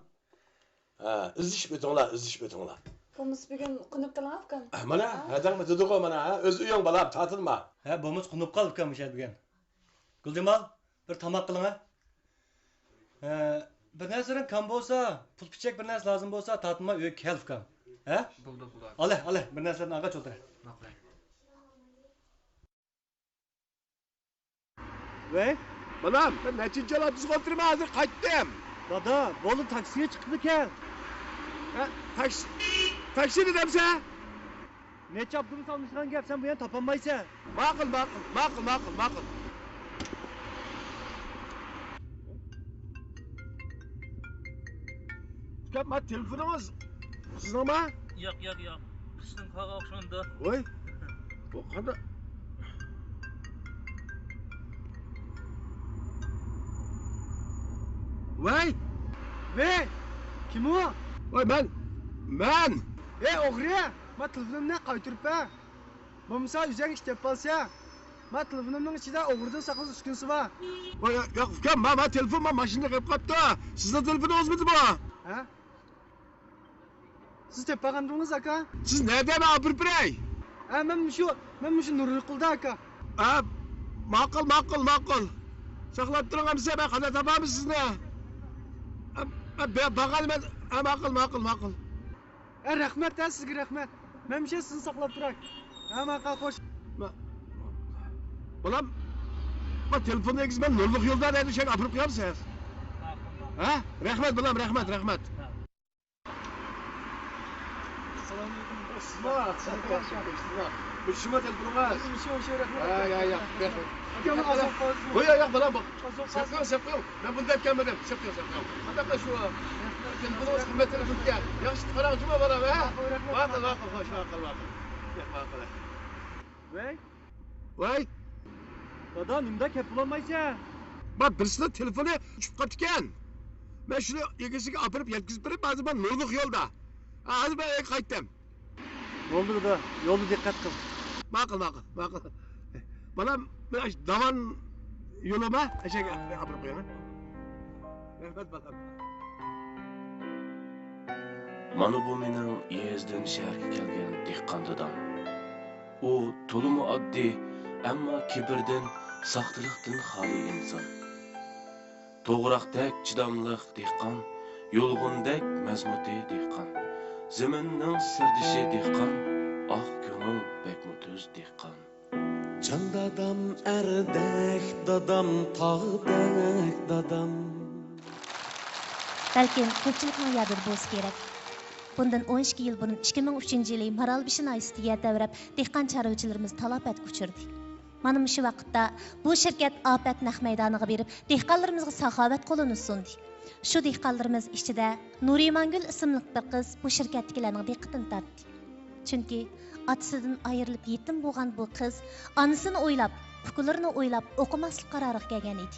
ھە، ئىزدىشىپ ئۆتۈڭلار، ئىزدىشىپ ئۆتۈڭلار. بولمىسا بۈگۈن قونۇپ قېلىڭ، ئۇكام. ھە، مانا، ھە؟ ھەدەڭمۇ دېدىغۇ، مانا، ھە؟ ئۆز ئۆيۈڭ، بالام، تارتىنما. ھە، بولمىسا قونۇپ قال، ئۇكام، مۇشۇ يەردە بۈگۈن. گۈلجامال، بىر تاماق قىلىڭ، ھە. ھە، بىر نەرسىلىرىڭ كەم بولسا، پۇل-پىچەك بىر نەرسە لازىم بولسا، تارتىنماي ئۆيگە كەل، ئۇكام. ھە؟ بولدى، بولدى. ئالە، ئالە، بىر نەرسىلەرنى ئالغاچ ئولتۇر. ماقۇل. ۋەي. بالام، مەن نەچچىنچى ئاۋتوبۇسقا ئولتۇرىمەن، ھازىر قايتتىم. دادا، بولدى، تاكسىغا چىقىپلا كەل. ھە، تاكسى، تاكسىنى دەمسە؟ نەچچە ئاپتوبۇس ئالمىشىدىغان گەپ، سەن بۇ يەرنى تاپالمايسەن. ماقۇل، ماقۇل، ماقۇل، ماقۇل، ماقۇل. ئۇكام، ما تېلېفونىڭىز سىزنىڭما؟ ياق، ياق، ياق. قىشتىن قالغان ئوخشىمامدۇ؟ ۋاي، بۇ قانداق؟ ۋاي! ۋەي! كىم ئۇ؟ ۋاي، مەن! مەن! ھەي، ئوغرى! ما تېلېفونۇمنى قايتۇرۇپ بەر! بولمىسا ئۆزۈڭ ئىش تېپىپ ئالسەن. ما تېلېفونۇمنىڭ ئىچىدە ئوغرىدىن ساقلىنىش ئۈسكۈنىسى بار. ۋاي، ياق، ياق، ئۇكام، ما، ما تېلېفون، ما ماشىنىدا قېلىپ قاپتۇ. سىزنىڭ تېلېفونىڭىزمىدى بۇ؟ ھە؟ سىز تېپىپ ئالغانتىڭىز، ئاكا؟ سىز نەدە؟ مەن ئاپىرىپ بېرەي. ھە، مەن مۇشۇ، مەن مۇشۇ نۇرلۇق يولدا، ئاكا. ھە، ماقۇل، ماقۇل، ماقۇل. ساقلاپ تۇرۇڭ ئەمىسە، مەن قانداق تاپامەن سىزنى؟ ھە، ھە، بە-، باغالمەن. ھە، ماقۇل، ماقۇل، ماقۇل. ھە، رەھمەت، ھە، سىزگە رەھمەت. مەن مۇشۇ سىزنى ساقلاپ تۇراي. ھە، ماقۇل، خوش. ما-، بالام، ما تېلېفوننى ئەگىز، مەن نۇرلۇق يولدا دەيدۇ، شەگە ئاپىرىپ قويامسىز؟ ھە؟ رەھمەت، بالام، رەھمەت، رەھمەت. ئەسسالامۇئەلەيكۇم. سىزما، سىزما، سىزما. شۇما تېلېفونىڭىز؟ شۇ، شۇ، رەھمەت. ھە، يا، يا، رەھمەت. ئاكا، مانا ئازاب قالسۇن. ياق، ياق، بالام، بۇ. ئازاب قالسۇن. سەپ قويۇڭ، سەپ قويۇڭ. مەن بۇنى دەپ كەلمىدىم. سەپ قويۇڭ، سەپ قويۇڭ. قانداق شۇ؟ تېلېفونىڭىز خىزمەتلىرى بىتكەن. ياخشى قاراڭ جۇما، بالام، ھە؟ ماقۇل، رەھمەت. ماقۇل، ماقۇل، خوش، ماقۇل، ماقۇل. ماقۇل. ۋەي. ۋاي! دادا، نېمىدا كەپ بولالمايسەن؟ ما بىرسىنىڭ تېلېفونى ئۆچۈپ قاپتىكەن. مەن شۇنى ئىگىسىگە ئاپىرىپ يەتكۈزۈپ بېرىپ، ھازىر مەن نۇرلۇق يولدا. ھازىر مەن ئۆيگە قايتتىم. بولدى دادا، يولدا دىققەت قىل. ماقۇل، ماقۇل، ماقۇل. بالام، مانا شۇ داۋان يولىما ئەشەگە ئاپىرىپ قويۇڭ. رەھمەت، بالام. مانا بۇ مېنىڭ يېزىدىن شەھەرگە كەلگەن دېھقان دادام. ئۇ تولىمۇ ئاددىي، ئەمما كىبىردىن، ساختىلىقتىن خالىي ئىنسان. توغراقتەك چىداملىق دېھقان، يۇلغۇندەك مەزمۇتى دېھقان. زېمىننىڭ سىردىشى دېھقان، ئاق كۆڭۈل بەكمۇ تۈز دېھقان. جان دادام ئەردەك دادام، تاغدەك دادام. بەلكىم كۆپچىلىكنىڭ يادىدا بولسا كېرەك. بۇندىن ئون ئىككى يىل بۇرۇن، ئىككى مىڭ ئۈچىنچى يىلى مارالبېشى ناھىيەسىدە يەر تەۋرەپ، دېھقان چارۋىچىلىرىمىز تالاپەتكە ئۇچرىدى. مانا مۇشۇ ۋاقىتتا بۇ شىركەت ئاپەت نەق مەيدانىغا بېرىپ، دېھقانلىرىمىزغا ساخاۋەت قولىنى سۇندى. شۇ دېھقانلىرىمىز ئىچىدە نۇرىمانگۈل ئىسىملىق بىر قىز بۇ شىركەتتىكىلەرنىڭ دىققىتىنى تارتتى. چۈنكى ئاتىسىدىن ئايرىلىپ يېتىم بولغان بۇ قىز ئانىسىنى ئويلاپ، ئۇكىلىرىنى ئويلاپ، ئوقۇماسلىق قارارىغا كەلگەن ئىدى.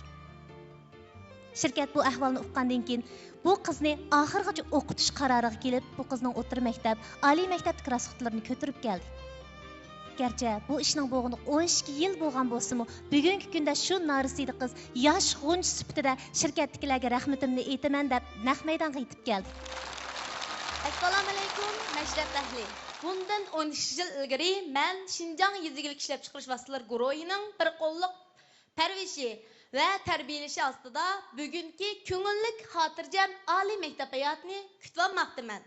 شىركەت بۇ ئەھۋالنى ئۇققاندىن كېيىن، بۇ قىزنى ئاخىرغىچە ئوقۇتۇش قارارىغا كېلىپ، بۇ قىزنىڭ ئوتتۇرا مەكتەپ، ئالىي مەكتەپتىكى راسخوتلىرىنى كۆتۈرۈپ كەلدى. گەرچە بۇ ئىشنىڭ بولغىنىغا ئون ئىككى يىل بولغان بولسىمۇ، بۈگۈنكى كۈندە شۇ نارەسىدە قىز ياش غۇنچە سۈپىتىدە شىركەتتىكىلەرگە رەھمىتىمنى ئېيتىمەن دەپ نەق مەيدانغا يېتىپ كەلدى. ئەسسالامۇئەلەيكۇم، مەشرەپ ئەھلى! بۇندىن ئون ئىككى يىل ئىلگىرى مەن شىنجاڭ يېزا ئىگىلىك ئىشلەپچىقىرىش ۋاسىتىلىرى گۇرۇھىنىڭ بىر قوللۇق پەرۋىشى ۋە تەربىيەلىشى ئاستىدا بۈگۈنكى كۆڭۈللۈك، خاتىرجەم ئالىي مەكتەپ ھاياتىنى كۈتۈۋالماقتىمەن.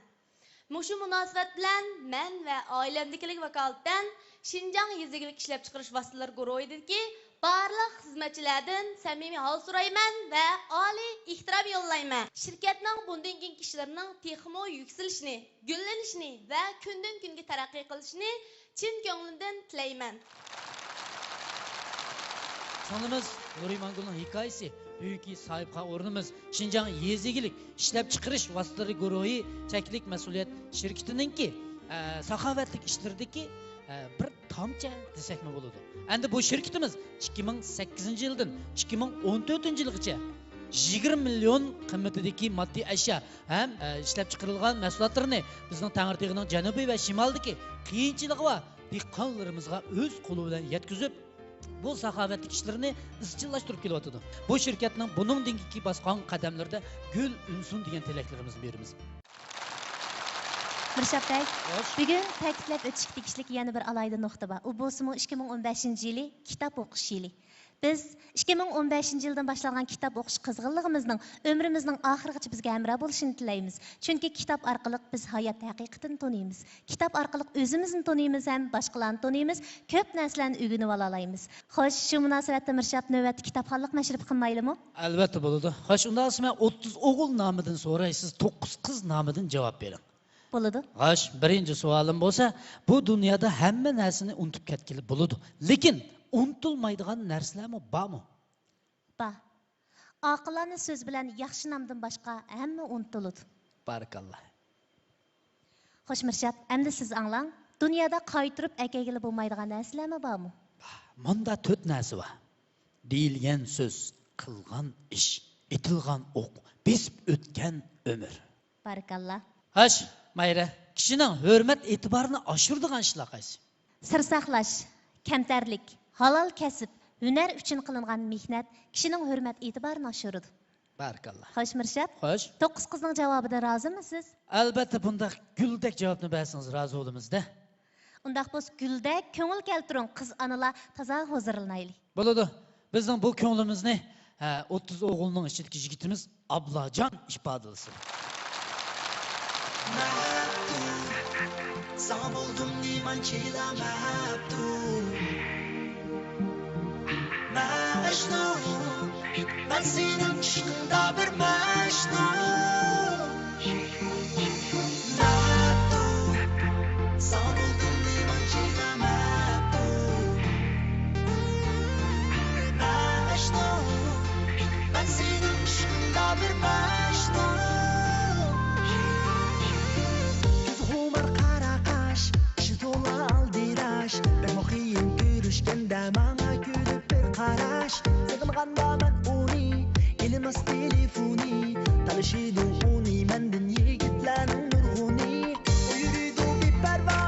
مۇشۇ مۇناسىۋەت بىلەن مەن ۋە ئائىلەمدىكىلەرگە ۋاكالىتەن شىنجاڭ يېزا ئىگىلىك ئىشلەپچىقىرىش ۋاسىتىلىرى گۇرۇھىدىكى بارلىق خىزمەتچىلەردىن سەمىمىي ھال سورايمەن ۋە ئالىي ئېھتىرام يوللايمەن. شىركەتنىڭ بۇندىن كېيىنكى ئىشلىرىنىڭ تېخىمۇ يۈكسىلىشىنى، گۈللىنىشىنى ۋە كۈندىن-كۈنگە تەرەققىي قىلىشىنى چىن كۆڭلۈمدىن تىلەيمەن. سىڭلىمىز نۇرىمانگۈلنىڭ ھېكايىسى، بۈگۈنكى ساھىبخان ئورنىمىز شىنجاڭ يېزا ئىگىلىك ئىشلەپچىقىرىش ۋاسىتىلىرى گۇرۇھى چەكلىك مەسئۇلىيەت شىركىتىنىڭكى، ئە، ساخاۋەتلىك ئىشلىرىدىكى، ئە، بىر تامچە دېسەكمۇ بولىدۇ. ئەمدى بۇ شىركىتىمىز ئىككى مىڭ سەككىزىنچى يىلدىن ئىككى مىڭ ئون تۆتىنچى يىلغىچە يىگىرمە مىليون قىممىتىدىكى ماددىي ئەشيا ھەم، ئە، ئىشلەپچىقىرىلغان مەھسۇلاتلىرىنى بىزنىڭ تەڭرىتېغىنىڭ جەنۇبى ۋە شىمالىدىكى قىيىنچىلىقى بار دېھقانلىرىمىزغا ئۆز قولى بىلەن يەتكۈزۈپ، بۇ ساخاۋەتلىك ئىشلىرىنى ئىزچىللاشتۇرۇپ كېلىۋاتىدۇ. بۇ شىركەتنىڭ بۇنىڭدىن كېيىنكى باسقان قەدەملىرىدە گۈل ئۈنسۇن دېگەن تىلەكلىرىمىزنى بېرىمىز. مىرشات بەگ، خوش. بۈگۈن تەكىتلەپ ئۆتۈشكە تېگىشلىك يەنە بىر ئالاھىدە نۇقتا بار. ئۇ بولسىمۇ ئىككى مىڭ ئون بەشىنچى يىلى كىتاب ئوقۇش يىلى. بىز ئىككى مىڭ ئون بەشىنچى يىلدىن باشلانغان كىتاب ئوقۇش قىزغىنلىقىمىزنىڭ ئۆمرىمىزنىڭ ئاخىرىغىچە بىزگە ھەمراھ بولۇشىنى تىلەيمىز. چۈنكى كىتاب ئارقىلىق بىز ھايات ھەقىقىتىنى تونۇيمىز. كىتاب ئارقىلىق ئۆزىمىزنى تونۇيمىز ھەم باشقىلارنى تونۇيمىز، كۆپ نەرسىلەرنى ئۆگىنىۋالالايمىز. خوش، شۇ مۇناسىۋەتتە مىرشات نۆۋەتتە كىتابخانلىق مەشرىپى قىلمايلىمۇ؟ ئەلۋەتتە بولىدۇ. خوش، ئۇنداق بولسا مەن ئوتتۇز ئوغۇل نامىدىن سوراي، سىز توققۇز قىز نامىدىن جاۋاب بېرىڭ. بولىدۇ. خوش، بىرىنچى سوئالىم بولسا، بۇ دۇنيادا ھەممە نەرسىنى ئۇنتۇپ كەتكىلى بولىدۇ. لېكىن ئۇنتۇلمايدىغان نەرسىلەرمۇ بارمۇ؟ بار. ئاقىلانە سۆز بىلەن ياخشى نامدىن باشقا ھەممە ئۇنتۇلىدۇ. بارىكاللا. خوش مىرشات، ئەمدى سىز ئاڭلاڭ. دۇنيادا قايتۇرۇپ ئەكەلگىلى بولمايدىغان نەرسىلەرمۇ بارمۇ؟ مۇندا تۆت نەرسە بار. دېيىلگەن سۆز، قىلغان ئىش، ئېتىلغان ئوق، بېسىپ ئۆتكەن ئۆمۈر. بارىكاللا. خوش، مايرا، كىشىنىڭ ھۆرمەت ئېتىبارىنى ئاشۇرىدىغان ئىشلار قايسى؟ سىر ساقلاش، كەمتەرلىك، ھالال كەسىپ، ھۈنەر ئۈچۈن قىلىنغان مېھنەت كىشىنىڭ ھۆرمەت ئېتىبارىنى ئاشۇرىدۇ. بارىكاللا. خوش مىرشات. خوش. توققۇز قىزنىڭ جاۋابىدىن رازىمۇسىز؟ ئەلبەتتە، بۇنداق گۈلدەك جاۋابنى بەرسىڭىز رازى بولىمىز-دە. ئۇنداق بولسا گۈلدەك كۆڭۈل كەلتۈرۈڭ، قىز ئانىلار تازا ھۇزۇرلىنايلى. بولىدۇ. بىزنىڭ بۇ كۆڭلىمىزنى، ھە، ئوتتۇز ئوغۇلنىڭ ئىچىدىكى يىگىتىمىز ئابلاجان ئىپادىلىسۇن. ساڭا بولدۇم نېمانچىلا مەپتۇن. مەجنۇن، مەن سېنىڭ ئىشقىڭدا بىر مەجنۇن. مەپتۇن، ساڭا بولدۇم نېمانچىلا مەپتۇن. مەجنۇن، مەن سېنىڭ ئىشقىڭدا بىر مەجنۇن. كۆزى خۇمار قارا قاش، ئىچى تولا ئالدىراش. بەكمۇ قىيىن كۆرۈشكەندە ماڭا كۈلۈپ بىر قاراش. سېغىنغاندا مەن ئۇنى، ئېلىنماس تېلېفونى. تالىشىدۇ ئۇنى مەندىن يىگىتلەرنىڭ نۇرغۇنى. ئۇ يۈرىدۇ بىپەرۋا،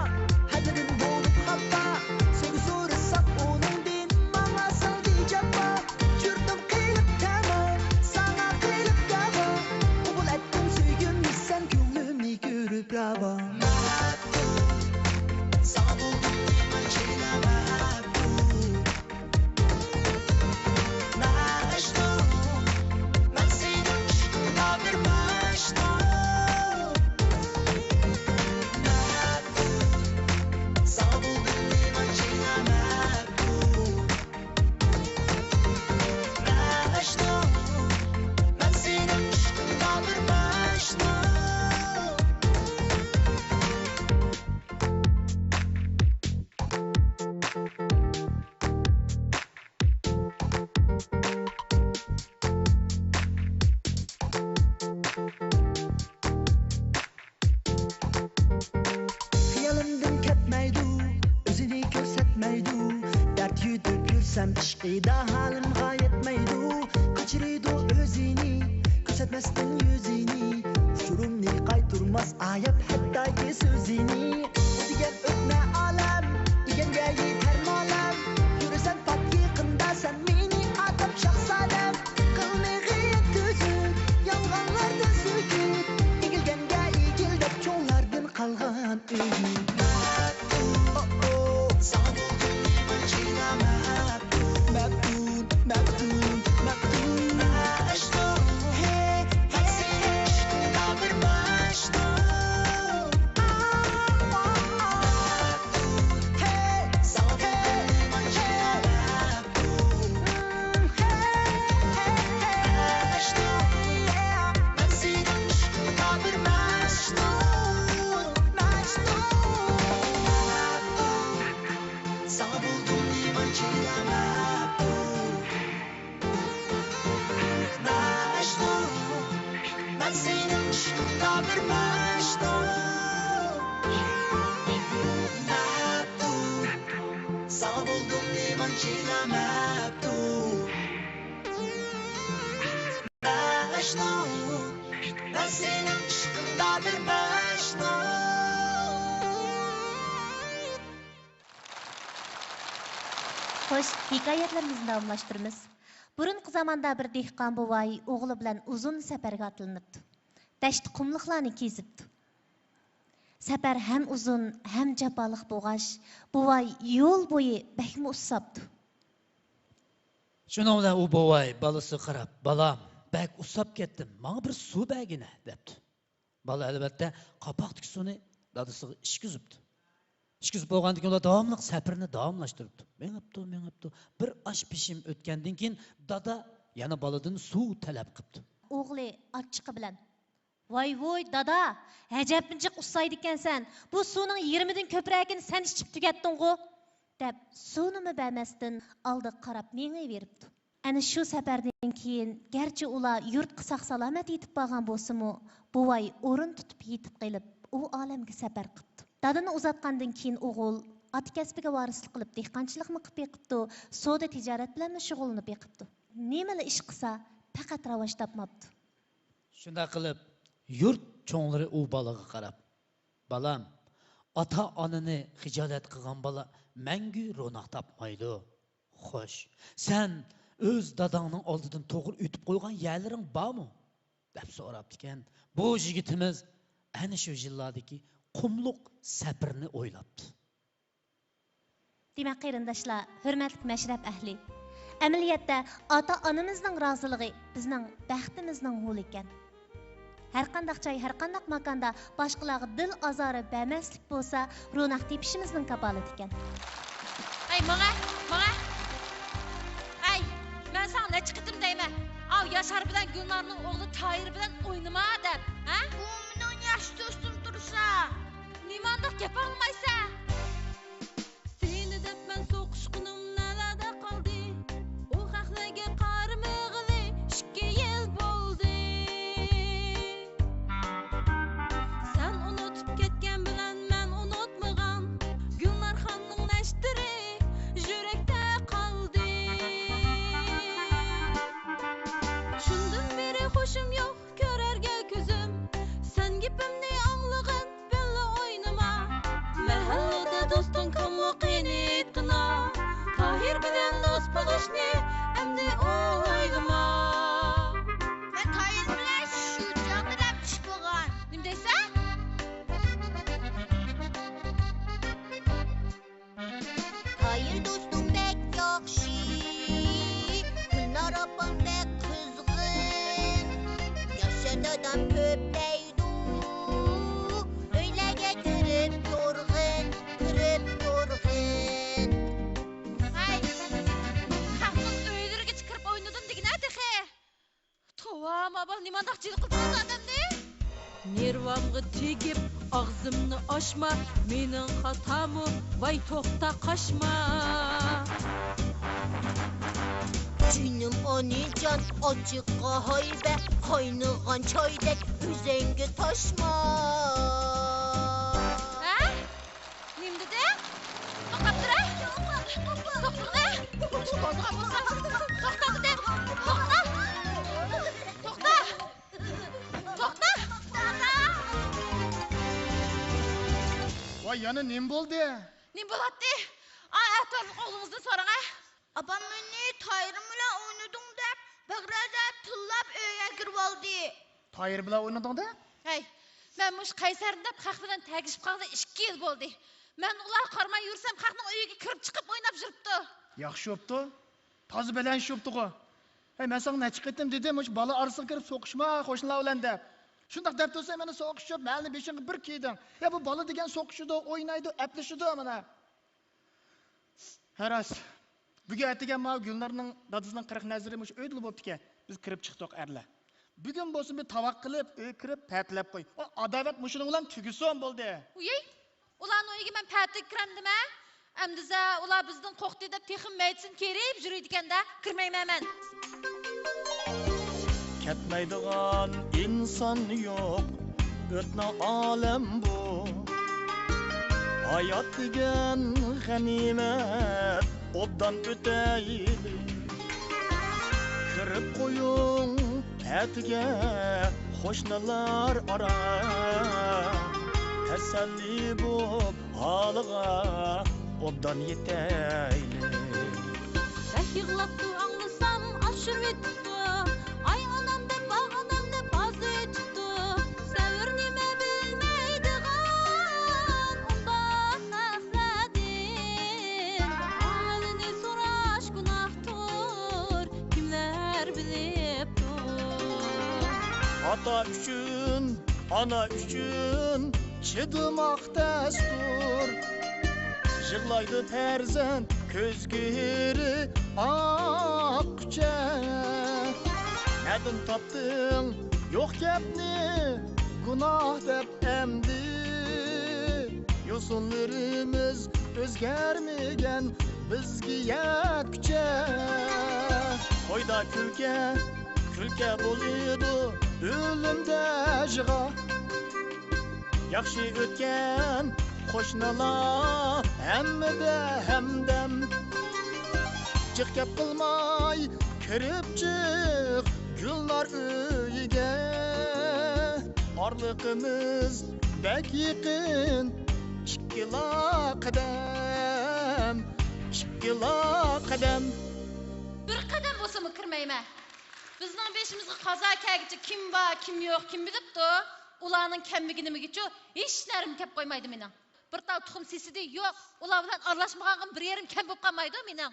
ھەددىدىن بولۇپ خاپا. سۆيگۈ سورىساق ئۇنىڭدىن، ماڭا سالدى جاپا. يۈردۈم قىلىپ تەما، ساڭا قىلىپ داۋا. قوبۇل ئەتتىم سۆيگۈمنى سەن، كۆڭلۈمنى كۆرۈپ راۋا. مەپتۇن، ساڭا بولدۇم نېمانچىلا مەپتۇن. مەجنۇن، مەن سېنىڭ ئىشقىڭدا بىر مەجنۇن. مەپتۇن، ساڭا بولدۇم نېمانچىلا مەپتۇن. مەجنۇن، مەن سېنىڭ ئىشقىڭدا بىر مەجنۇن. خىيالىمدىن كەتمەيدۇ، ئۆزىنى كۆرسەتمەيدۇ. دەرد يۇتۇپ يۈرسەم ئىشقىدا، ھالىمغا يەتمەيدۇ. قاچۇرىدۇ ئۆزىنى، كۆرسەتمەستىن يۈزىنى. ئۇچۇرۇمنى قايتۇرماس ئاياپ ھەتتاكى سۆزىنى. ئۇ دېگەن ئۆتمە ئالەم، دېگەنگە يېتەر مالەم. يۈرىسەن پات يېقىندا سەن مېنى ئاتاپ شاھزادەم. قىلمىغىن تۈزۈك، يالغانلاردىن سۆكۈپ. ئېگىلگەنگە ئېگىل دەپ چوڭلاردىن قالغان ئۆگۈت. مەپتۇن، ئو، ئو، ساڭا بولدۇم نېمانچىلا مەپتۇن. مەپتۇن، ھېكايەتلىرىمىزنى داۋاملاشتۇرىمىز. بۇرۇنقى زاماندا بىر دېھقان بوۋاي ئوغلى بىلەن ئۇزۇن سەپەرگە ئاتلىنىپتۇ. دەشت-قۇملۇقلارنى كېزىپتۇ. سەپەر ھەم ئۇزۇن، ھەم جاپالىق بولغاچ، بوۋاي يول بويى بەكمۇ ئۇسساپتۇ. شۇنىڭ بىلەن ئۇ بوۋاي بالىسىغا قاراپ، «بالام، بەك ئۇسساپ كەتتىم، ماڭا بىر سۇ بەرگىنە» دەپتۇ. بالا ئەلۋەتتە قاپاقتىكى سۇنى دادىسىغا ئىچكۈزۈپتۇ. ئىچكۈزۈپ بولغاندىن كېيىن ئۇلار داۋاملىق سەپىرىنى داۋاملاشتۇرۇپتۇ. مېڭىپتۇ، مېڭىپتۇ. بىر ئاش پېشىم ئۆتكەندىن كېيىن دادا يەنە بالىدىن سۇ تەلەپ قىپتۇ. ئوغلى ئاچچىقى بىلەن، «ۋاي ۋۇي، دادا، ئەجەبمۇ جىق ئۇسسايدىكەنسەن، بۇ سۇنىڭ يېرىمىدىن كۆپرەكىنى سەن ئىچىپ تۈگەتتىڭغۇ» دەپ، سۇنىمۇ بەرمەستىن ئالدىغا قاراپ مېڭىۋېرىپتۇ. ئەنە شۇ سەپەردىن كېيىن، گەرچە ئۇلار يۇرتقا ساق-سالامەت يېتىپ بارغان بولسىمۇ، بوۋاي ئورۇن تۇتۇپ يېتىپ قېلىپ، ئۇ ئالەمگە سەپەر قىپتۇ. دادىنى ئۇزاتقاندىن كېيىن ئوغۇل ئاتا كەسپىگە ۋارىسلىق قىلىپ، دېھقانچىلىقمۇ قىلىپ بېقىپتۇ، سودا تىجارەت بىلەنمۇ شۇغۇللىنىپ بېقىپتۇ. نېمىلا ئىش قىلسا، پەقەت راۋاج تاپماپتۇ. شۇنداق قىلىپ، يۇرت چوڭلىرى ئۇ بالىغا قاراپ، «بالام، ئاتا-ئانىنى خىجالەت قىلغان بالا مەڭگۈ روناق تاپمايدۇ. خوش، سەن ئۆز داداڭنىڭ ئالدىدىن توغرا ئۆتۈپ قويغان يەرلىرىڭ بارمۇ؟» دەپ سوراپتىكەن. بۇ يىگىتىمىز ئەنە شۇ يىللاردىكى قۇملۇق سەپىرىنى ئويلاپتۇ. دېمەك، قېرىنداشلار، ھۆرمەتلىك مەشرەپ ئەھلى، ئەمەلىيەتتە ئاتا-ئانىمىزنىڭ رازىلىقى بىزنىڭ بەختىمىزنىڭ غولى ئىكەن. ھەرقانداق جاي، ھەرقانداق ماكاندا باشقىلارغا دىل ئازارى بەرمەسلىك بولسا، روناق تېپىشىمىزنىڭ كاپالىتى ئىكەن. ھەي، ماڭە، ماڭە! ھەي، مەن ساڭا نەچچە قېتىم دەيمەن، ئاۋۇ ياشار بىلەن گۈلنارنىڭ ئوغلى تاھىر بىلەن ئوينىما دەپ، ھە؟ ئۇ مېنىڭ ياخشى دوستۇم تۇرسا. نېمانداق گەپ ئاڭلىمايسەن؟ سېنى دەپ مەن سوقۇشقىنىم نەلەردە قالدى؟ ئۇ خەقلەرگە قارىمىغىلى ئىككى يىل بولدى. سەن ئۇنتۇپ كەتكەن بىلەن مەن ئۇنتۇمىغان گۈلنارخاننىڭ نەشتىرى يۈرەكتە قالدى. شۇندىن بېرى خۇشۇم يوق كۆرەرگە كۆزۈم، سەن گېپىمنى ئاڭلىغىن، بىللە ئوينىما. مەھەللىدە دوستۇڭ كىملىقىنى ئېيتقىنا، تاھىر بىلەن دوست بولۇشنى ئەمدى ئويلىما. مەن تاھىر بىلەن شۇ چاغدا دەپ چۈش بولغان. نېمە دەيسەن؟ تاھىر دوستۇم بەك ياخشى، گۈلنار ئاپام بەك قىزغىن، ياشار دادام كۆپ دەيدۇ، ئۆيلەرگە كىرىپ تۇرغىن، كىرىپ تۇرغىن. ھەي، خەقنىڭ ئۆيلىرىگىچە كىرىپ ئوينىدىم دېگىنە تېخى. توۋا، ما بالا نېمانداق جىلە قىلدى بۇ ئادەمنى؟ نېرۋامغا تېگىپ، ئاغزىمنى ئاچما، مېنىڭ خاتامۇ، ۋاي توختا قاچما. جېنىم ئانىجان، ئاچچىققا ھايبە، قاينىغان چايدەك ئۆزەڭگە تاشما. ھە؟ نېمە دېدى؟ توختاپ تۇرە! توختىغىنە! توختا دېدىم! توختا! توختا! توختا! ۋاي، يەنە نېمە بولدى؟ نېمە بولاتتى؟ ئا، ئەتىۋارلىق ئوغلىڭىزدىن سوراڭە. ئاپام مېنى تايرىم بىلەن ئوينىدىڭ دەپ، بەغرەزە تىللاپ ئۆيگە كىرىۋالدى. تايىر بىلەن ئوينىدىڭ دە؟ ھەي، مەن مۇشۇ قەيسەرنى دەپ خەق بىلەن تەگىشىپ قالغىلى ئىككى يىل بولدى. مەن ئۇلارغا قارىماي يۈرسەم، خەقنىڭ ئۆيىگە كىرىپ چىقىپ ئويناپ يۈرۈپتۇ. ياخشى بوپتۇ. تازا بەلەن ئىش بوپتۇغۇ. ھەي، مەن ساڭا نەچچە قېتىم دېدىم، مۇشۇ بالا ئارىسىغا كىرىپ سوقۇشما قوشنىلار بىلەن دەپ. شۇنداق دەپ تۇرسا، مانا سوقۇشۇپ، مەلنى بېشىڭغا بىر كىيدىڭ. يا، بۇ بالا دېگەن سوقۇشىدۇ، ئوينايدۇ، ئەپلىشىدۇ مانا. ھە، راست. بۈگۈن ئەتىگەن ماۋۇ گۈلنارنىڭ دادىسىنىڭ قىرىق نەزىرى مۇشۇ ئۆيدىلا بوپتىكەن. بىز كىرىپ چىقتۇق ئەرلەر. بۈگۈن بولسا بىر تاۋاق قىلىپ، ئۆيگە كىرىپ پەتىلەپ قوي. ئۇ ئاداۋەت مۇشۇنىڭ بىلەن تۈگىسۇن بولدى. ئۇيەي، ئۇلارنىڭ ئۆيىگە مەن پەتىگە كىرەمدىمە؟ ئەمدىزە ئۇلار بىزدىن قورقتى دەپ تېخىمۇ مەيدىسىنى كېرىپ يۈرىدىكەن-دە، كىرمەيمەن مەن. كەتمەيدىغان ئىنسان يوق، ئۆتنە ئالەم بۇ. ھايات دېگەن غەنىيمەت، ئوبدان ئۆتەيلى. كىرىپ قويۇڭ پەتىگە قوشنىلار ئارا، تەسەللى بوپ ھالىغا ئوبدان يېتەيلى. يىغلاپتۇ ئاڭلىسام ئاشۇرۇۋېتىپتۇ، ئاي ئانام دەپ، ئاغىنام دەپ ئازىۋېتىپتۇ. سەۋر نېمە بىلمەيدىغان ئۇنداق ئەخلەدىن، ئاھلىنى سوراش گۇناھتۇر، كىملەر بىلىپتۇ؟ ئاتا ئۈچۈن، ئانا ئۈچۈن چىدىماق تەستۇر. يىغلايدۇ پەرزەنت كۆزگىرى ئاققۇچە. نەدىن تاپتىڭ يوق گەپنى گۇناھ دەپ ئەمدى؟ يوسۇنلىرىمىز ئۆزگەرمىگەن بىزگە يەتكۈچە. تويدا كۈلكە، كۈلكە بولىدۇ ئۆلۈمدە يىغا. ياخشى ئۆتكەن قوشنىلار ھەممىدە ھەمدەم. جىق گەپ قىلماي كىرىپ چىق گۈلنار ئۆيىگە. ئارىلىقىمىز بەك يېقىن، ئىككىلا قەدەم، ئىككىلا قەدەم. بىر قەدەم بولسىمۇ كىرمەيمەن. بىزنىڭ بېشىمىزغا قازا كەلگۈچە كىم بار، كىم يوق، كىم بىلىپتۇ؟ ئۇلارنىڭ كەملىكى نېمىگىچۇ؟ ھېچ نەرۋىم كەپ قويمايدۇ مېنىڭ. بىر تال تۇخۇم سېسىدى يوق، ئۇلار بىلەن ئارىلاشمىغانغىمۇ بىر يېرىم كەم بولۇپ قالمايدۇ مېنىڭ.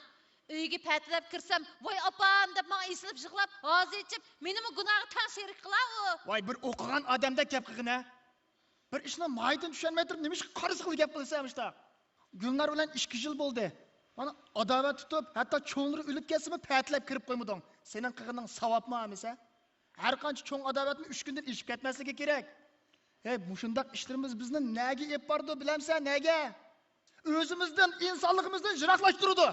ئۆيگە پەتىلەپ كىرسەم، ۋاي ئاپام دەپ ماڭا ئېسىلىپ يىغلاپ، ھازا ئېچىپ، مېنىمۇ گۇناھقا تەڭ شېرىك قىلار ئۇ. ۋاي، بىر ئوقۇغان ئادەمدەك گەپ قىلغىنە. بىر ئىشنىڭ ماھىيىتىنى چۈشەنمەي تۇرۇپ، نېمىشقا قارىسى خىل گەپ قىلىسەن مۇشۇنداق؟ گۈلنار بىلەن ئىككى يىل بولدى. مانا ئاداۋەت تۇتۇپ، ھەتتا چوڭلىرى ئۆلۈپ كەتسىمۇ پەتىلەپ كىرىپ قويمىدىڭ. سېنىڭ قىلغىنىڭ ساۋابمۇ ئەمىسە؟ ھەر قانچە چوڭ ئاداۋەتمۇ ئۈچ كۈندىن ئېشىپ كەتمەسلىكى كېرەك. ھەي، مۇشۇنداق ئىشلىرىمىز بىزنى نەگە ئېلىپ بارىدۇ، بىلەمسەن، نەگە؟ ئۆزىمىزدىن، ئىنسانلىقىمىزدىن يىراقلاشتۇرىدۇ.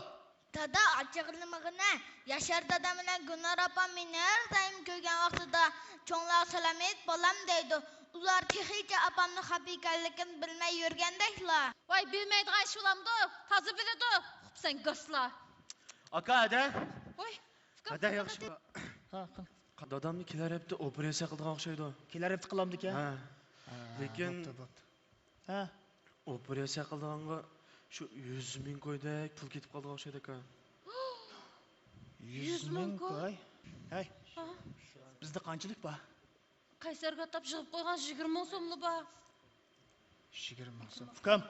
دادا، ئاچچىقلىمىغىنە. ياشار دادام بىلەن گۈلنار ئاپام مېنى ھەر دائىم كۆرگەن ۋاقتىدا، «چوڭلارغا سالام ئېيت، بالام» دەيدۇ. ئۇلار تېخىچە ئاپامنىڭ خاپا ئىكەنلىكىنى بىلمەي يۈرگەندەكلا. ۋاي، بىلمەيدىغان ئىش بولامدۇ؟ تازا بىلىدۇ. خۇپسەن گاسلا. ئاكا، ھەدە. ۋاي، ئۇكام، ھەدە، ياخشىمۇ؟ ھە، قىل. دادامنى كېلەر ھەپتە ئوپېراتسىيە قىلىدىغان ئوخشايدۇ. كېلەر ھەپتە قىلامدىكەن؟ ھە. ھە، لېكىن بوپتۇ، بوپتۇ. ھە. ئوپېراتسىيە قىلىدىغانغا شۇ يۈز مىڭ كويدەك پۇل كېتىپ قالىدىغان ئوخشايدۇ ئاكا. يۈز مىڭ كوي؟ ھەي، ھە؟ بىزدە قانچىلىك بار؟ قەيسەرگە ئاتاپ يىغىپ قويغان يىگىرمە مىڭ سوملا بار. يىگىرمە مىڭ سوم. ئۇكام،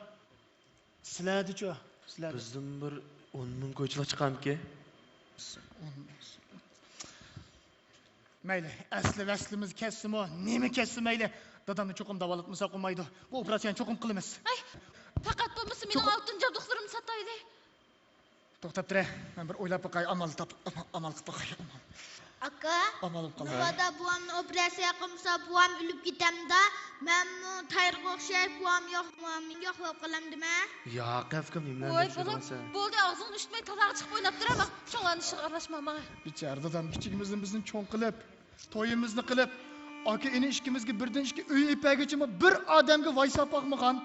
سىلەردىچۇ؟ سىلەردە؟ بىزدىن بىر ئون مىڭ كويچىلىق چىقارمىكىن؟ ئون مىڭ سوم. مەيلى، ئەسلى ۋەسلىمىز كەتسىمۇ، نېمە كەتسە مەيلى، دادامنى چوقۇم داۋالاتمىساق بولمايدۇ. بۇ ئوپېراتسىيەنى چوقۇم قىلىمىز. ھەي، پەقەت بولمىسا مېنىڭ چوقۇم. ئالتۇن جابدۇقلىرىمنى ساتايلى. توختاپ تۇرە، مەن بىر ئويلاپ باقاي، ئامال تاپ-، ئامال قىلىپ باقاي، ئامال. ئاكا، ئامال بولۇپ قالار. مۇبادا بوۋامنى ئوپېراتسىيە قىلمىسا، بوۋام ئۆلۈپ كېتەمدا، مەنمۇ تايغا ئوخشاش بوۋام يوق، بوۋام يوق بولۇپ قالامدىمەن؟ ياق، ئەپكىم، نېمىلەرنى ۋاي، دەپ بالام، سۆزلەيسەن؟ بولدى، ئاغزىڭنى ئۇچماي تالاغا چىقىپ ئويناپ تۇرە، ماڭ. چوڭلارنىڭ ئىشىغا ئارىلاشما، ماڭا. بىچارە دادام كىچىكىمىزدىن بىزنى چوڭ قىلىپ، تويىمىزنى قىلىپ، ئاكا ئىنى ئىككىمىزگە بىردىن ئىككى ئۆي ئېلىپ بەرگۈچىمۇ بىر ئادەمگە ۋايساپ باقمىغان.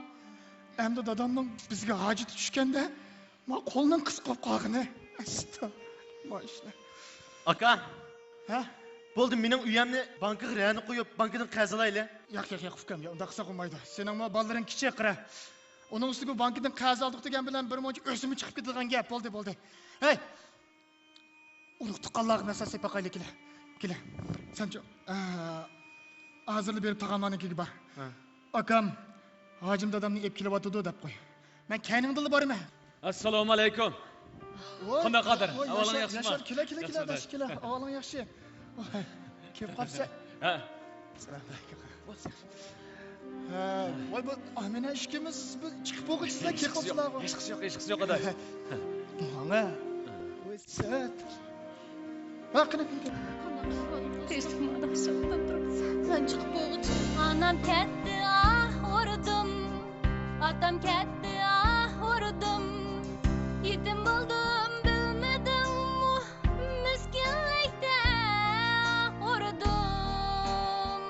ئەمدى دادامنىڭ بىزگە ھاجىتى چۈشكەندە، ما قولنىڭ قىسقا بولۇپ قالغىنى. ئەستا، ما ئىشلار. ئاكا. ھە؟ بولدى، مېنىڭ ئۆيەمنى بانكىغا رەھنە قويۇپ، بانكىدىن قەرز ئالايلى. ياق، ياق، ياق، ئۇكام، ياق، ئۇنداق قىلساق بولمايدۇ. سېنىڭمۇ بالىلىرىڭ كىچىك، قارا. ئۇنىڭ ئۈستىگە بانكىدىن قەرز ئالدۇق دېگەن بىلەن بىر مۇنچە ئۆسۈمى چىقىپ كېتىدىغان گەپ. بولدى، بولدى. ھەي! ئۇرۇق تۇغقانلارغا نەسىھەت باقايلى، كېلە. كېلە. سەنچۇ، ئە، ھازىرلا بېرىپ تاغاملارنىڭكىگە بار. ھە. ئاكام، ھاجىم دادامنى ئېلىپ كېلىۋاتىدۇ دەپ قوي. مەن كەينىڭدىلا بارىمەن. ئەسسالامۇئەلەيكۇم. ۋاي، قانداق قادىر؟ ۋاي، ئەھۋالىڭ ياشار، ياخشىمۇ؟ ياشار، كېلە، كېلە، كېلە، ياخشىمۇ؟ ئاداش، كېلە. ئەھۋالىڭ ياخشى؟ كېلىپ قاپسەن. ھە. سالام ئەلەيكۇم. ھە، ۋاي، بۇ ئامىنە ئىككىمىز بۇ چىقىپ بولغۇچىسىلا كېلىپ قاپسىلارغۇ. ھېچقىسى يوق، ھېچقىسى يوق، ئاداش. ماڭا. ۋاي، سەت. ھە، قېنى، قېنى، قېنى. ھېچنېمە، ئاداش، توختاپ تۇرۇڭ. مەن چىقىپ بولغۇچە. ئانام كەتتى، ئاھ ئۇردۇم. ئاتام كەتتى، ئاھ ئۇردۇم. يېتىم بولدۇم، بىلمىدىڭمۇ؟ مىسكىنلىكتە ئۇردۇم.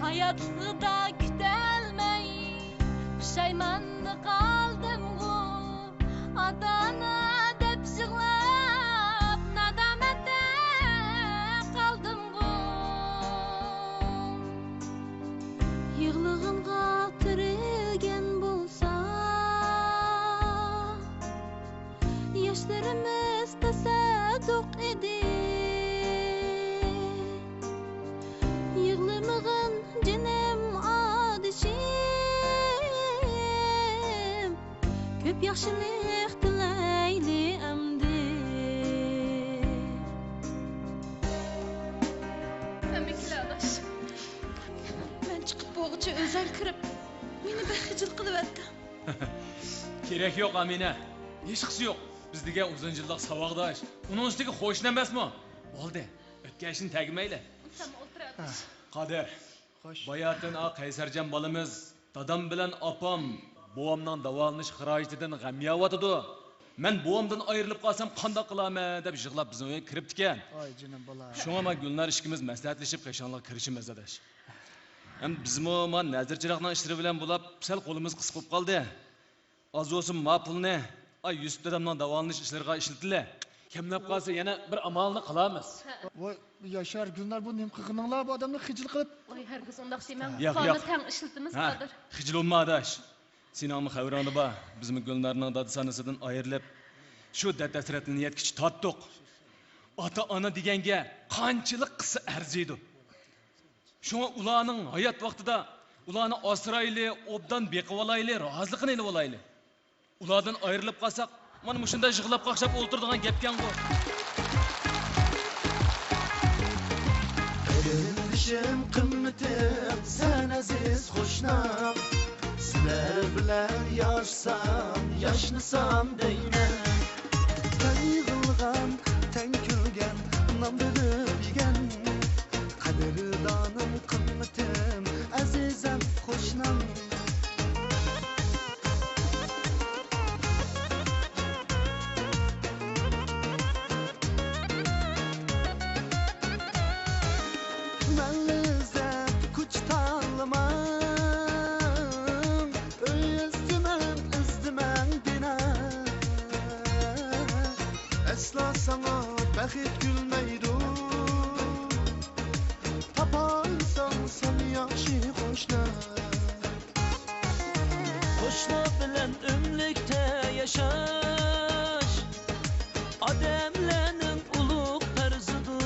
ھاياتلىقتا كۈتەلمەي پۇشايماندا قالدىمغۇ. ئاتا-ئانا دەپ يىغلاپ، نادامەتتە قالدىمغۇ. يىغلىغىنىغا تىرىلگەن بولسا، ياشلىرىم ياخشىلىق تىلەيلى ئەمدى. ھەممە كېلە ئاداش. مەن چىقىپ بولغۇچە ئۆزەڭ كىرىپ، مېنى بەك خىجىل قىلىۋەتتىڭ. كېرەك يوق، ئامىنە. ھېچقىسى يوق. بىز دېگەن ئۇزۇن يىللىق ساۋاقداش. ئۇنىڭ ئۈستىگە قوشنا ئەمەسمۇ؟ بولدى. ئۆتكەن ئىشنى تەگمەيلى. سەن ئولتۇر ئاداش. قادىر. خوش. باياتىن ئا قەيسەرجان بالىمىز دادام بىلەن ئاپام بوۋامنىڭ داۋالىنىش خىراجىتىدىن غەم يەۋاتىدۇ. مەن بوۋامدىن ئايرىلىپ قالسام قانداق قىلارمەن دەپ يىغلاپ بىزنىڭ ئۆيگە كىرىپتىكەن. ئاي جېنىم بالا. شۇڭا مانا گۈلنار ئىككىمىز مەسلىھەتلىشىپ قېشىڭلارغا كىرىشىمىز ئاداش. ھەم بىزمۇ مانا نەزىر چىراغنىڭ ئىشلىرى بىلەن بولاپ سەل قولىمىز قىسقا بولۇپ قالدى. ئاز بولسىمۇ ما پۇلنى، ئاي، يۈسۈپ دادامنىڭ داۋالىنىش ئىشلىرىغا ئىشلىتىلى. كەملەپ قالسا يەنە بىر ئامالنى قىلارمىز. ۋاي ياشار، گۈلنار، بۇ نېمە قىلغىنىڭلار بۇ ئادەمنى خىجىل قىلىپ؟ ۋاي ھەرگىز ئۇنداق دېمەڭ. ياق، پۇلنى ياق. تەڭ ئىشلىتىمىز، ھە، قادىر. خىجىل بولما ئاداش. سېنىڭمۇ خەۋىرىڭدە بار. بىزمۇ گۈلنارنىڭ دادىسانىسىدىن ئايرىلىپ، شۇ دەرد-ھەسرەتنى يەتكۈچە تارتتۇق. ئاتا-ئانا دېگەنگە قانچىلىك قىلسا ئەرزىيدۇ. شۇڭا ئۇلارنىڭ ھايات ۋاقتىدا ئۇلارنى ئاسرايلى، ئوبدان بېقىۋالايلى، رازىلىقىنى ئېلىۋالايلى. ئۇلاردىن ئايرىلىپ قالساق، مانا مۇشۇنداق يىغلاپ قاقشاپ ئولتۇرىدىغان گەپكەنغۇ. قېرىندىشىم، قىممىتىم، سەن ئەزىز قوشنام. سىلەر بىلەن ياشىسام، ياشنىسام دەيمەن. تەڭ يىغلىغان، تەڭ كۈلگەن، نان بۆلۈپ يېگەن. قەدىردانىم، قىممىتىم، ئەزىزەم، قوشنام. مەن لەززەت كۈچ تاللىماڭ، ئۆي ئىزدىمەڭ، ئىزدىمەڭ دېمە. ئەسلا ساڭا بەخت كۈلمەيدۇ، تاپالىساڭ سەن ياخشى قوشنا. قوشنا بىلەن ئۆملۈكتە ياشاش، ئادەملەرنىڭ ئۇلۇغ پەرزىدۇر.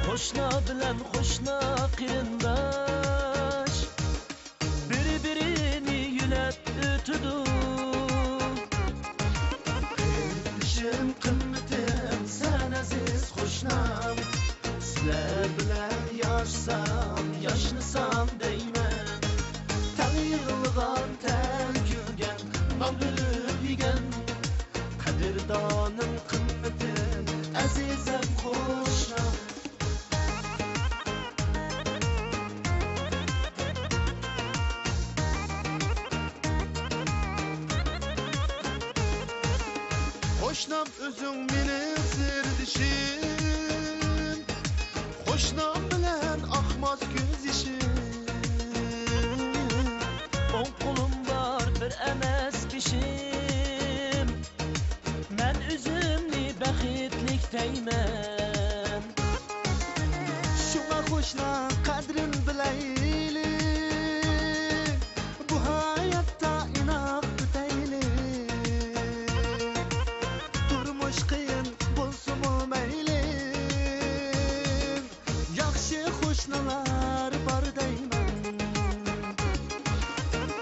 قوشنا بىلەن قوشنا قېرىنداش، بىر-بىرىنى يۆلەپ ئۆتىدۇ. قېرىندىشىم، قىممىتىم، سەن ئەزىز قوشنام. سىلەر بىلەن ياشىسام، ياشنىسام دەيمەن. تەڭ يىغلىغان، تەڭ كۈلگەن، نان بۆلۈپ يېگەن. قەدىردانىم، قىممىتىم، ئەزىزەم قوشنام. قوشنام ئۆزۈڭ مېنىڭ سىردىشىم، قوشنام بىلەن ئاقماس كۆز يېشىم. ئوڭ قولۇم بار بىر ئەمەس بېشىم، مەن ئۆزۈمنى بەختلىك دەيمەن. شۇڭا قوشنا قەدرىن بىلەيلى، بۇ ھاياتتا ئىناق ئۆتەيلى. تۇرمۇش قىيىن بولسىمۇ مەيلى، ياخشى قوشنىلار بار دەيمەن.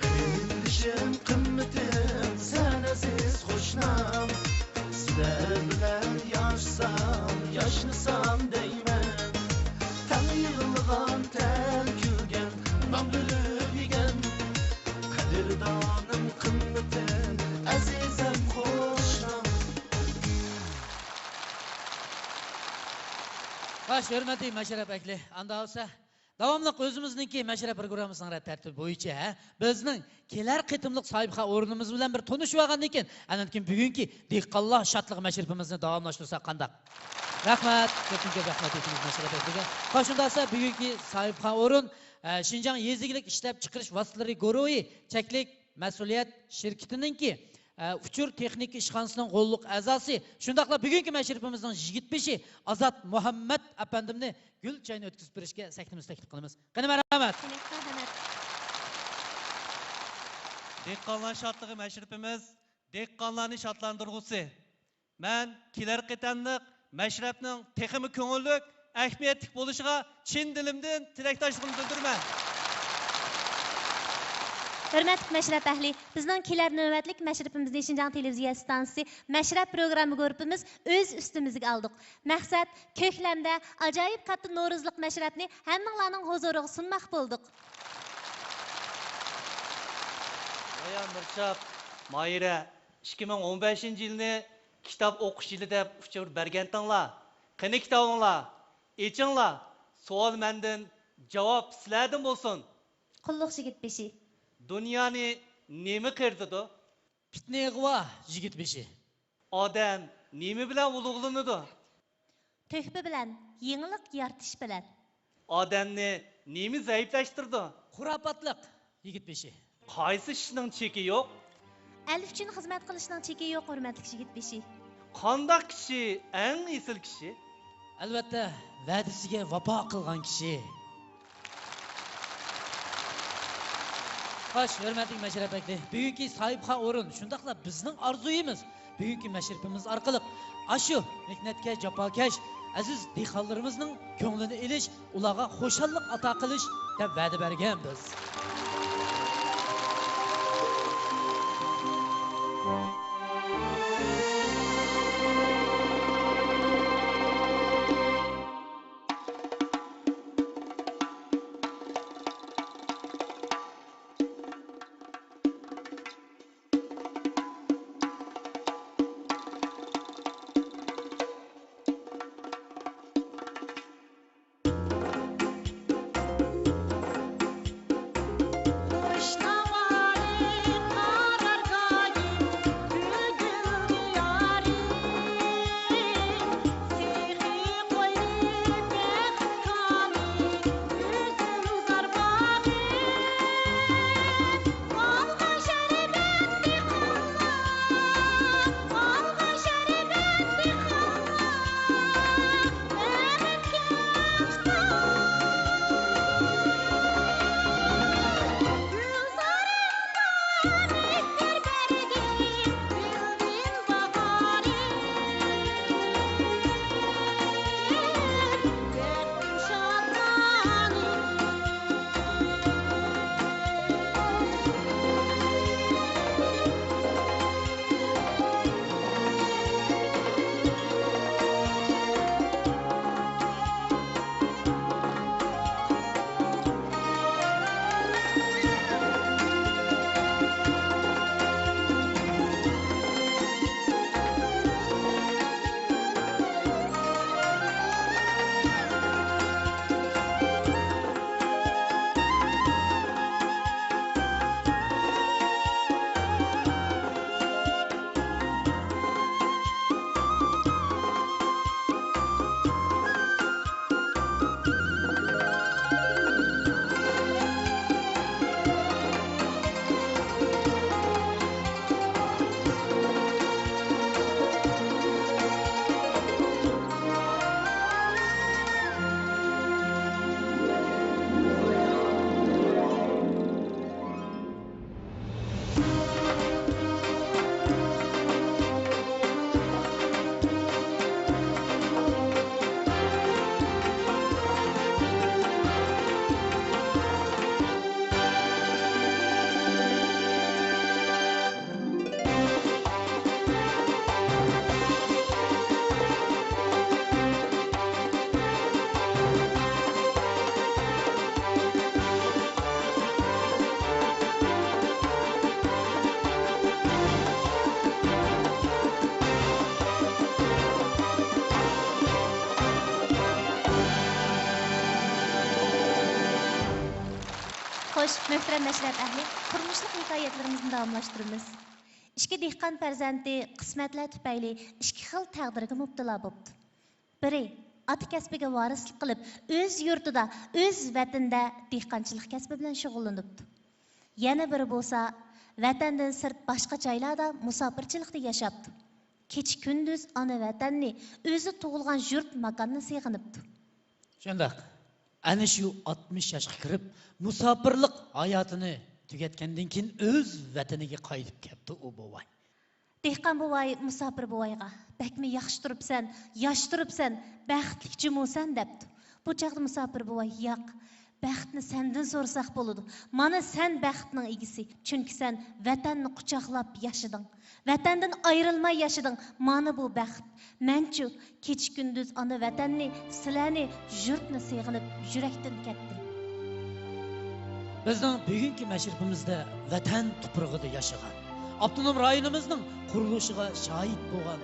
قېرىندىشىم، قىممىتىم، سەن ئەزىز قوشنام. سىلەر بىلەن ياشىسام، ياشنىسام دەيمەن. تەڭ يىغلىغان، تەڭ كۈلگەن، نان بۆلۈپ يېگەن. قەدىردانىم، قىممىتىم، ئەزىزەم قوشنام. خوش، ھۆرمەتلىك مەشرەپ ئەھلى. ئاندا بولسا، داۋاملىق ئۆزىمىزنىڭكى مەشرەپ پروگراممىسىنىڭ رەت تەرتىپى بويىچە، ھە، بىزنىڭ كېلەر قېتىملىق ساھىبخان ئورۇنىمىز بىلەن بىر تونۇشۇۋالغاندىن كېيىن، ئاندىن كېيىن بۈگۈنكى دېھقانلار شادلىقى مەشرىپىمىزنى داۋاملاشتۇرساق قانداق؟ رەھمەت، كۆپتىن كۆپ رەھمەت ئېيتىمىز مەشرەپ ئەھلىگە. خوش، ئۇنداقسا بۈگۈنكى ساھىبخان ئورۇن، ئە، شىنجاڭ يېزا ئىگىلىك ئىشلەپچىقىرىش ۋاسىتىلىرى گۇرۇھى چەكلىك مەسئۇلىيەت شىركىتىنىڭكى، ئە، ئۇچۇر تېخنىكا ئىشخانىسىنىڭ غوللۇق ئەزاسى، شۇنداقلا بۈگۈنكى مەشرىپىمىزنىڭ يىگىت بېشى ئازات مۇھەممەت ئەپەندىمنى گۈل چاينى ئۆتكۈزۈپ بېرىشكە سەھنىمىزدە تەكلىپ قىلىمىز. قېنى، مەرھەمەت. دېھقانلار شادلىقى مەشرىپىمىز، دېھقانلارنى شادلاندۇرغۇسى. مەن كېلەر قېتىملىق مەشرەپنىڭ تېخىمۇ كۆڭۈللۈك، ئەھمىيەتلىك بولۇشىغا چىن دىلىمدىن تىلەكداشلىقىمنى بىلدۈرىمەن. ھۆرمەتلىك مەشرەپ ئەھلى، بىزنىڭ كېلەر نۆۋەتلىك مەشرىپىمىزنى شىنجاڭ تېلېۋىزىيە ئىستانسىسى مەشرەپ پروگرامما گۇرۇپپىمىز ئۆز ئۈستىمىزگە ئالدۇق. مەقسەت، كۆكلەمدە ئاجايىپ كاتتا نورۇزلۇق مەشرەپنى ھەممىڭلارنىڭ ھۇزۇرىغا سۇنماقچى بولدۇق. بايا مىرچاپ، ماھىرە، ئىككى مىڭ ئون بەشىنچى يىلنى كىتاب ئوقۇش يىلى دەپ ئۇچۇر بەرگەنتىڭلار. قېنى كىتابىڭلار؟ ئېچىڭلار. سوئال مەندىن، جاۋاب سىلەردىن بولسۇن. قۇللۇق يىگىت بېشى. دۇنيانى نېمە قېرىتىدۇ؟ پىتنە ئىغۋا، يىگىت بېشى. ئادەم نېمە بىلەن ئۇلۇغلىنىدۇ؟ تۆھپە بىلەن، يېڭىلىق يارىتىش بىلەن. ئادەمنى نېمە زەئىپلەشتۈرىدۇ؟ خۇراپاتلىق، يىگىت بېشى. قايسى ئىشنىڭ چېكى يوق؟ ئەل ئۈچۈن خىزمەت قىلىشنىڭ چېكى يوق، ھۆرمەتلىك يىگىت بېشى. قانداق كىشى ئەڭ ئېسىل كىشى؟ ئەلۋەتتە، ۋەدىسىگە ۋاپا قىلغان كىشى. خوش، ھۆرمەتلىك مەشرەپ ئەھلى، بۈگۈنكى ساھىبخان ئورۇن، شۇنداقلا بىزنىڭ ئارزۇيىمىز، بۈگۈنكى مەشرىپىمىز ئارقىلىق ئاشۇ مېھنەتكە جاپاكەش ئەزىز دېھقانلىرىمىزنىڭ كۆڭلىنى ئېلىش، ئۇلارغا خۇشاللىق ئاتا قىلىش دەپ ۋەدە بەرگەنبىز. خوش، مۆھتەرەم مەشرەپ ئەھلى، تۇرمۇشلۇق ھېكايەتلىرىمىزنى داۋاملاشتۇرىمىز. ئىككى دېھقان پەرزەنتى قىسمەتلەر تۈپەيلى ئىككى خىل تەقدىرگە مۇپتىلا بوپتۇ. بىرى ئاتا كەسپىگە ۋارىسلىق قىلىپ، ئۆز يۇرتىدا، ئۆز ۋەتىنىدە دېھقانچىلىق كەسپى بىلەن شۇغۇللىنىپتۇ. يەنە بىرى بولسا ۋەتەندىن سىرت باشقا جايلاردا مۇساپىرچىلىقتا ياشاپتۇ. كېچە-كۈندۈز ئانا ۋەتەننى، ئۆزى تۇغۇلغان يۇرت ماكاننى سېغىنىپتۇ. شۇنداق. ئەنە شۇ ئاتمىش ياشقا كىرىپ، مۇساپىرلىق ھاياتىنى تۈگەتكەندىن كېيىن ئۆز ۋەتىنىگە قايتىپ كەپتۇ ئۇ بوۋاي. دېھقان بوۋاي مۇساپىر بوۋايغا، «بەكمۇ ياخشى تۇرۇپسەن، ياش تۇرۇپسەن، بەختلىك جۇمۇسەن» دەپتۇ. بۇ چاغدا مۇساپىر بوۋاي، «ياق، بەختنى سەندىن سورىساق بولىدۇ. مانا سەن بەختنىڭ ئىگىسى. چۈنكى سەن ۋەتەننى قۇچاقلاپ ياشىدىڭ. ۋەتەندىن ئايرىلماي ياشىدىڭ. مانا بۇ بەخت. مەنچۇ، كېچە-كۈندۈز ئانا ۋەتەننى، سىلەرنى، يۇرتنى سېغىنىپ يۈرەكتىن كەتتىم. بىزنىڭ بۈگۈنكى مەشرىپىمىزدە ۋەتەن تۇپرىقىدا ياشىغان، ئاپتونوم رايونىمىزنىڭ قۇرۇلۇشىغا شاھىت بولغان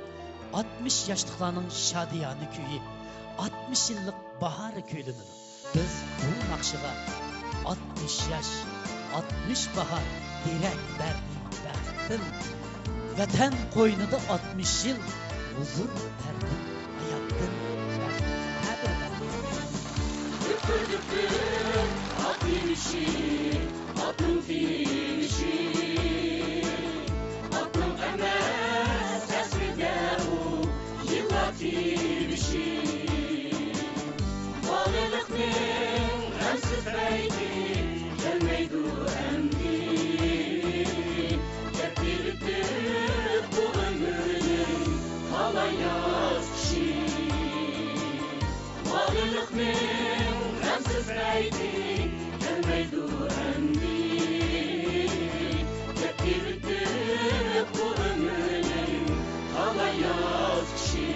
ئاتمىش ياشلىقلارنىڭ شادىيانە كۈيى، ئاتمىش يىللىق باھارى كۈيلىنىدۇ. بىز بۇ ناخشىغا ئاتمىش ياش، ئاتمىش باھار، دېرەك بەردى بەختتىن. ۋەتەن قوينىدا ئاتمىش يىل، ھۇزۇر بەردى ھاياتتىن. بەخت، قەدىر بەخت. دۈپپۈر، دۈپپۈر ئات مىنىشى، ئاتنىڭ تىنىشى. ئاتنىڭ ئەمەس ئەسلىدە ئۇ يىللار تىنىشى. بالىلىقنىڭ غەمسىز پەيتى كەلمەيدۇ ئەمدى. كەتتى ئۆتۈپ بۇ ئۆمۈرنىڭ تالاياز قىشى. بالىلىقنىڭ غەمسىز پەيتى كەلمەيدۇ ئەمدى. كەتتى ئۆتۈپ بۇ ئۆمۈرنىڭ تالاياز قىشى.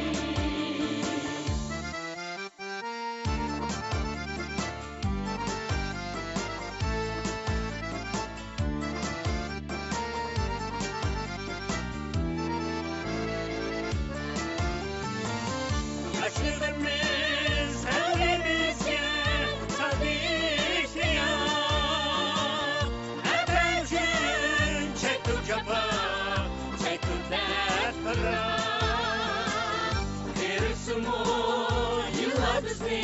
ياشلىقىمىز ھەممىمىزگە تاتلىق تەييار. ۋەتەن ئۈچۈن چەكتۇق جاپا، چەكتۇق دەرد پىراق. قېرىسىمۇ يىللار بىزنى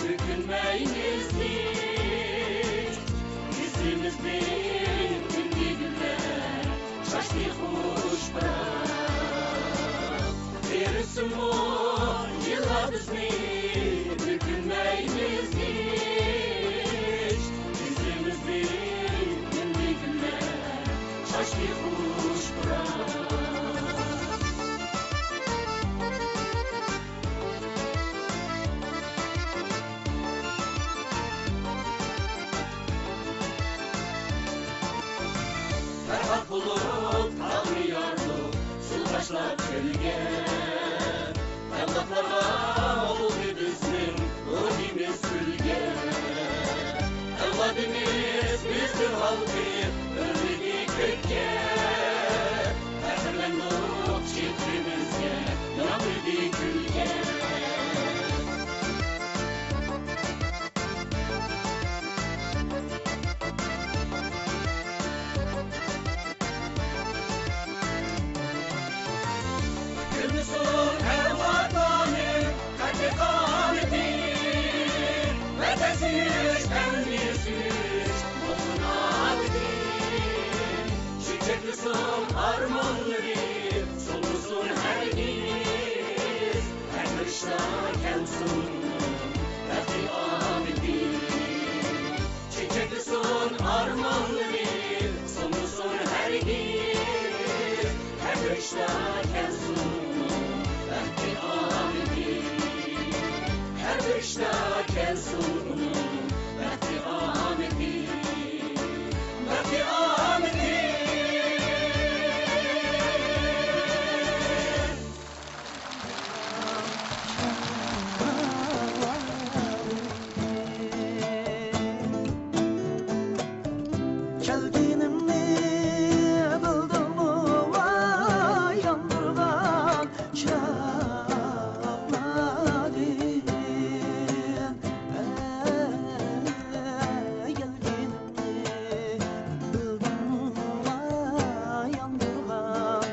ئۆكۈنمەيمىز ھېچ. يۈزىمىزدىن ئۈندىدىلەر چاچتى خۇش پۇراق. قېرىسىمۇ يىللار بىزنى ئۆكۈنمەيمىز ھېچ. يۈزىمىزدىن ئۈندىدىلەر چاچتى خۇش پۇراق. پەرھات بولۇپ تاغنى يارلۇق، سۇ تاشلاپ چۆلگە. ئەۋلادلارغا بولدى بىزنىڭ روھىمىز ئۈلگە. ئەۋلادىمىز بىزدىن ھالقىپ ئۆرلىدى كۆككە. پەخىرلەندۇق چېھرىمىزگە ياڭرىدى كۈلكە. كۈلمىسۇن ئەۋلادلارنىڭ قەددى-قامىتى، ۋەتەن سۆيۈش، ئەلنى سۆيۈش بولسۇن ئادىتى. چېچەكلىسۇن ئارمانلىرى، سولمىسۇن ھەرگىز. ھەر بىر ئىشتا كەلسۇن بەختى ئامىتى. چېچەكلىسۇن ئارمانلىرى، سولمىسۇن ھەرگىز. ھەر بىر ئىشتا كەلسۇن بەختى ئامىتى. ھەر بىر ئىشتا كەلسۇن بەختى ئامىتى. بەختى ئامىتى. كەلگىنىمنى بىلدىڭمۇ ۋاي ياندۇرغان چاقنادىن. ھەي، كەلگىنىمنى بىلدىڭمۇ ۋاي ياندۇرغان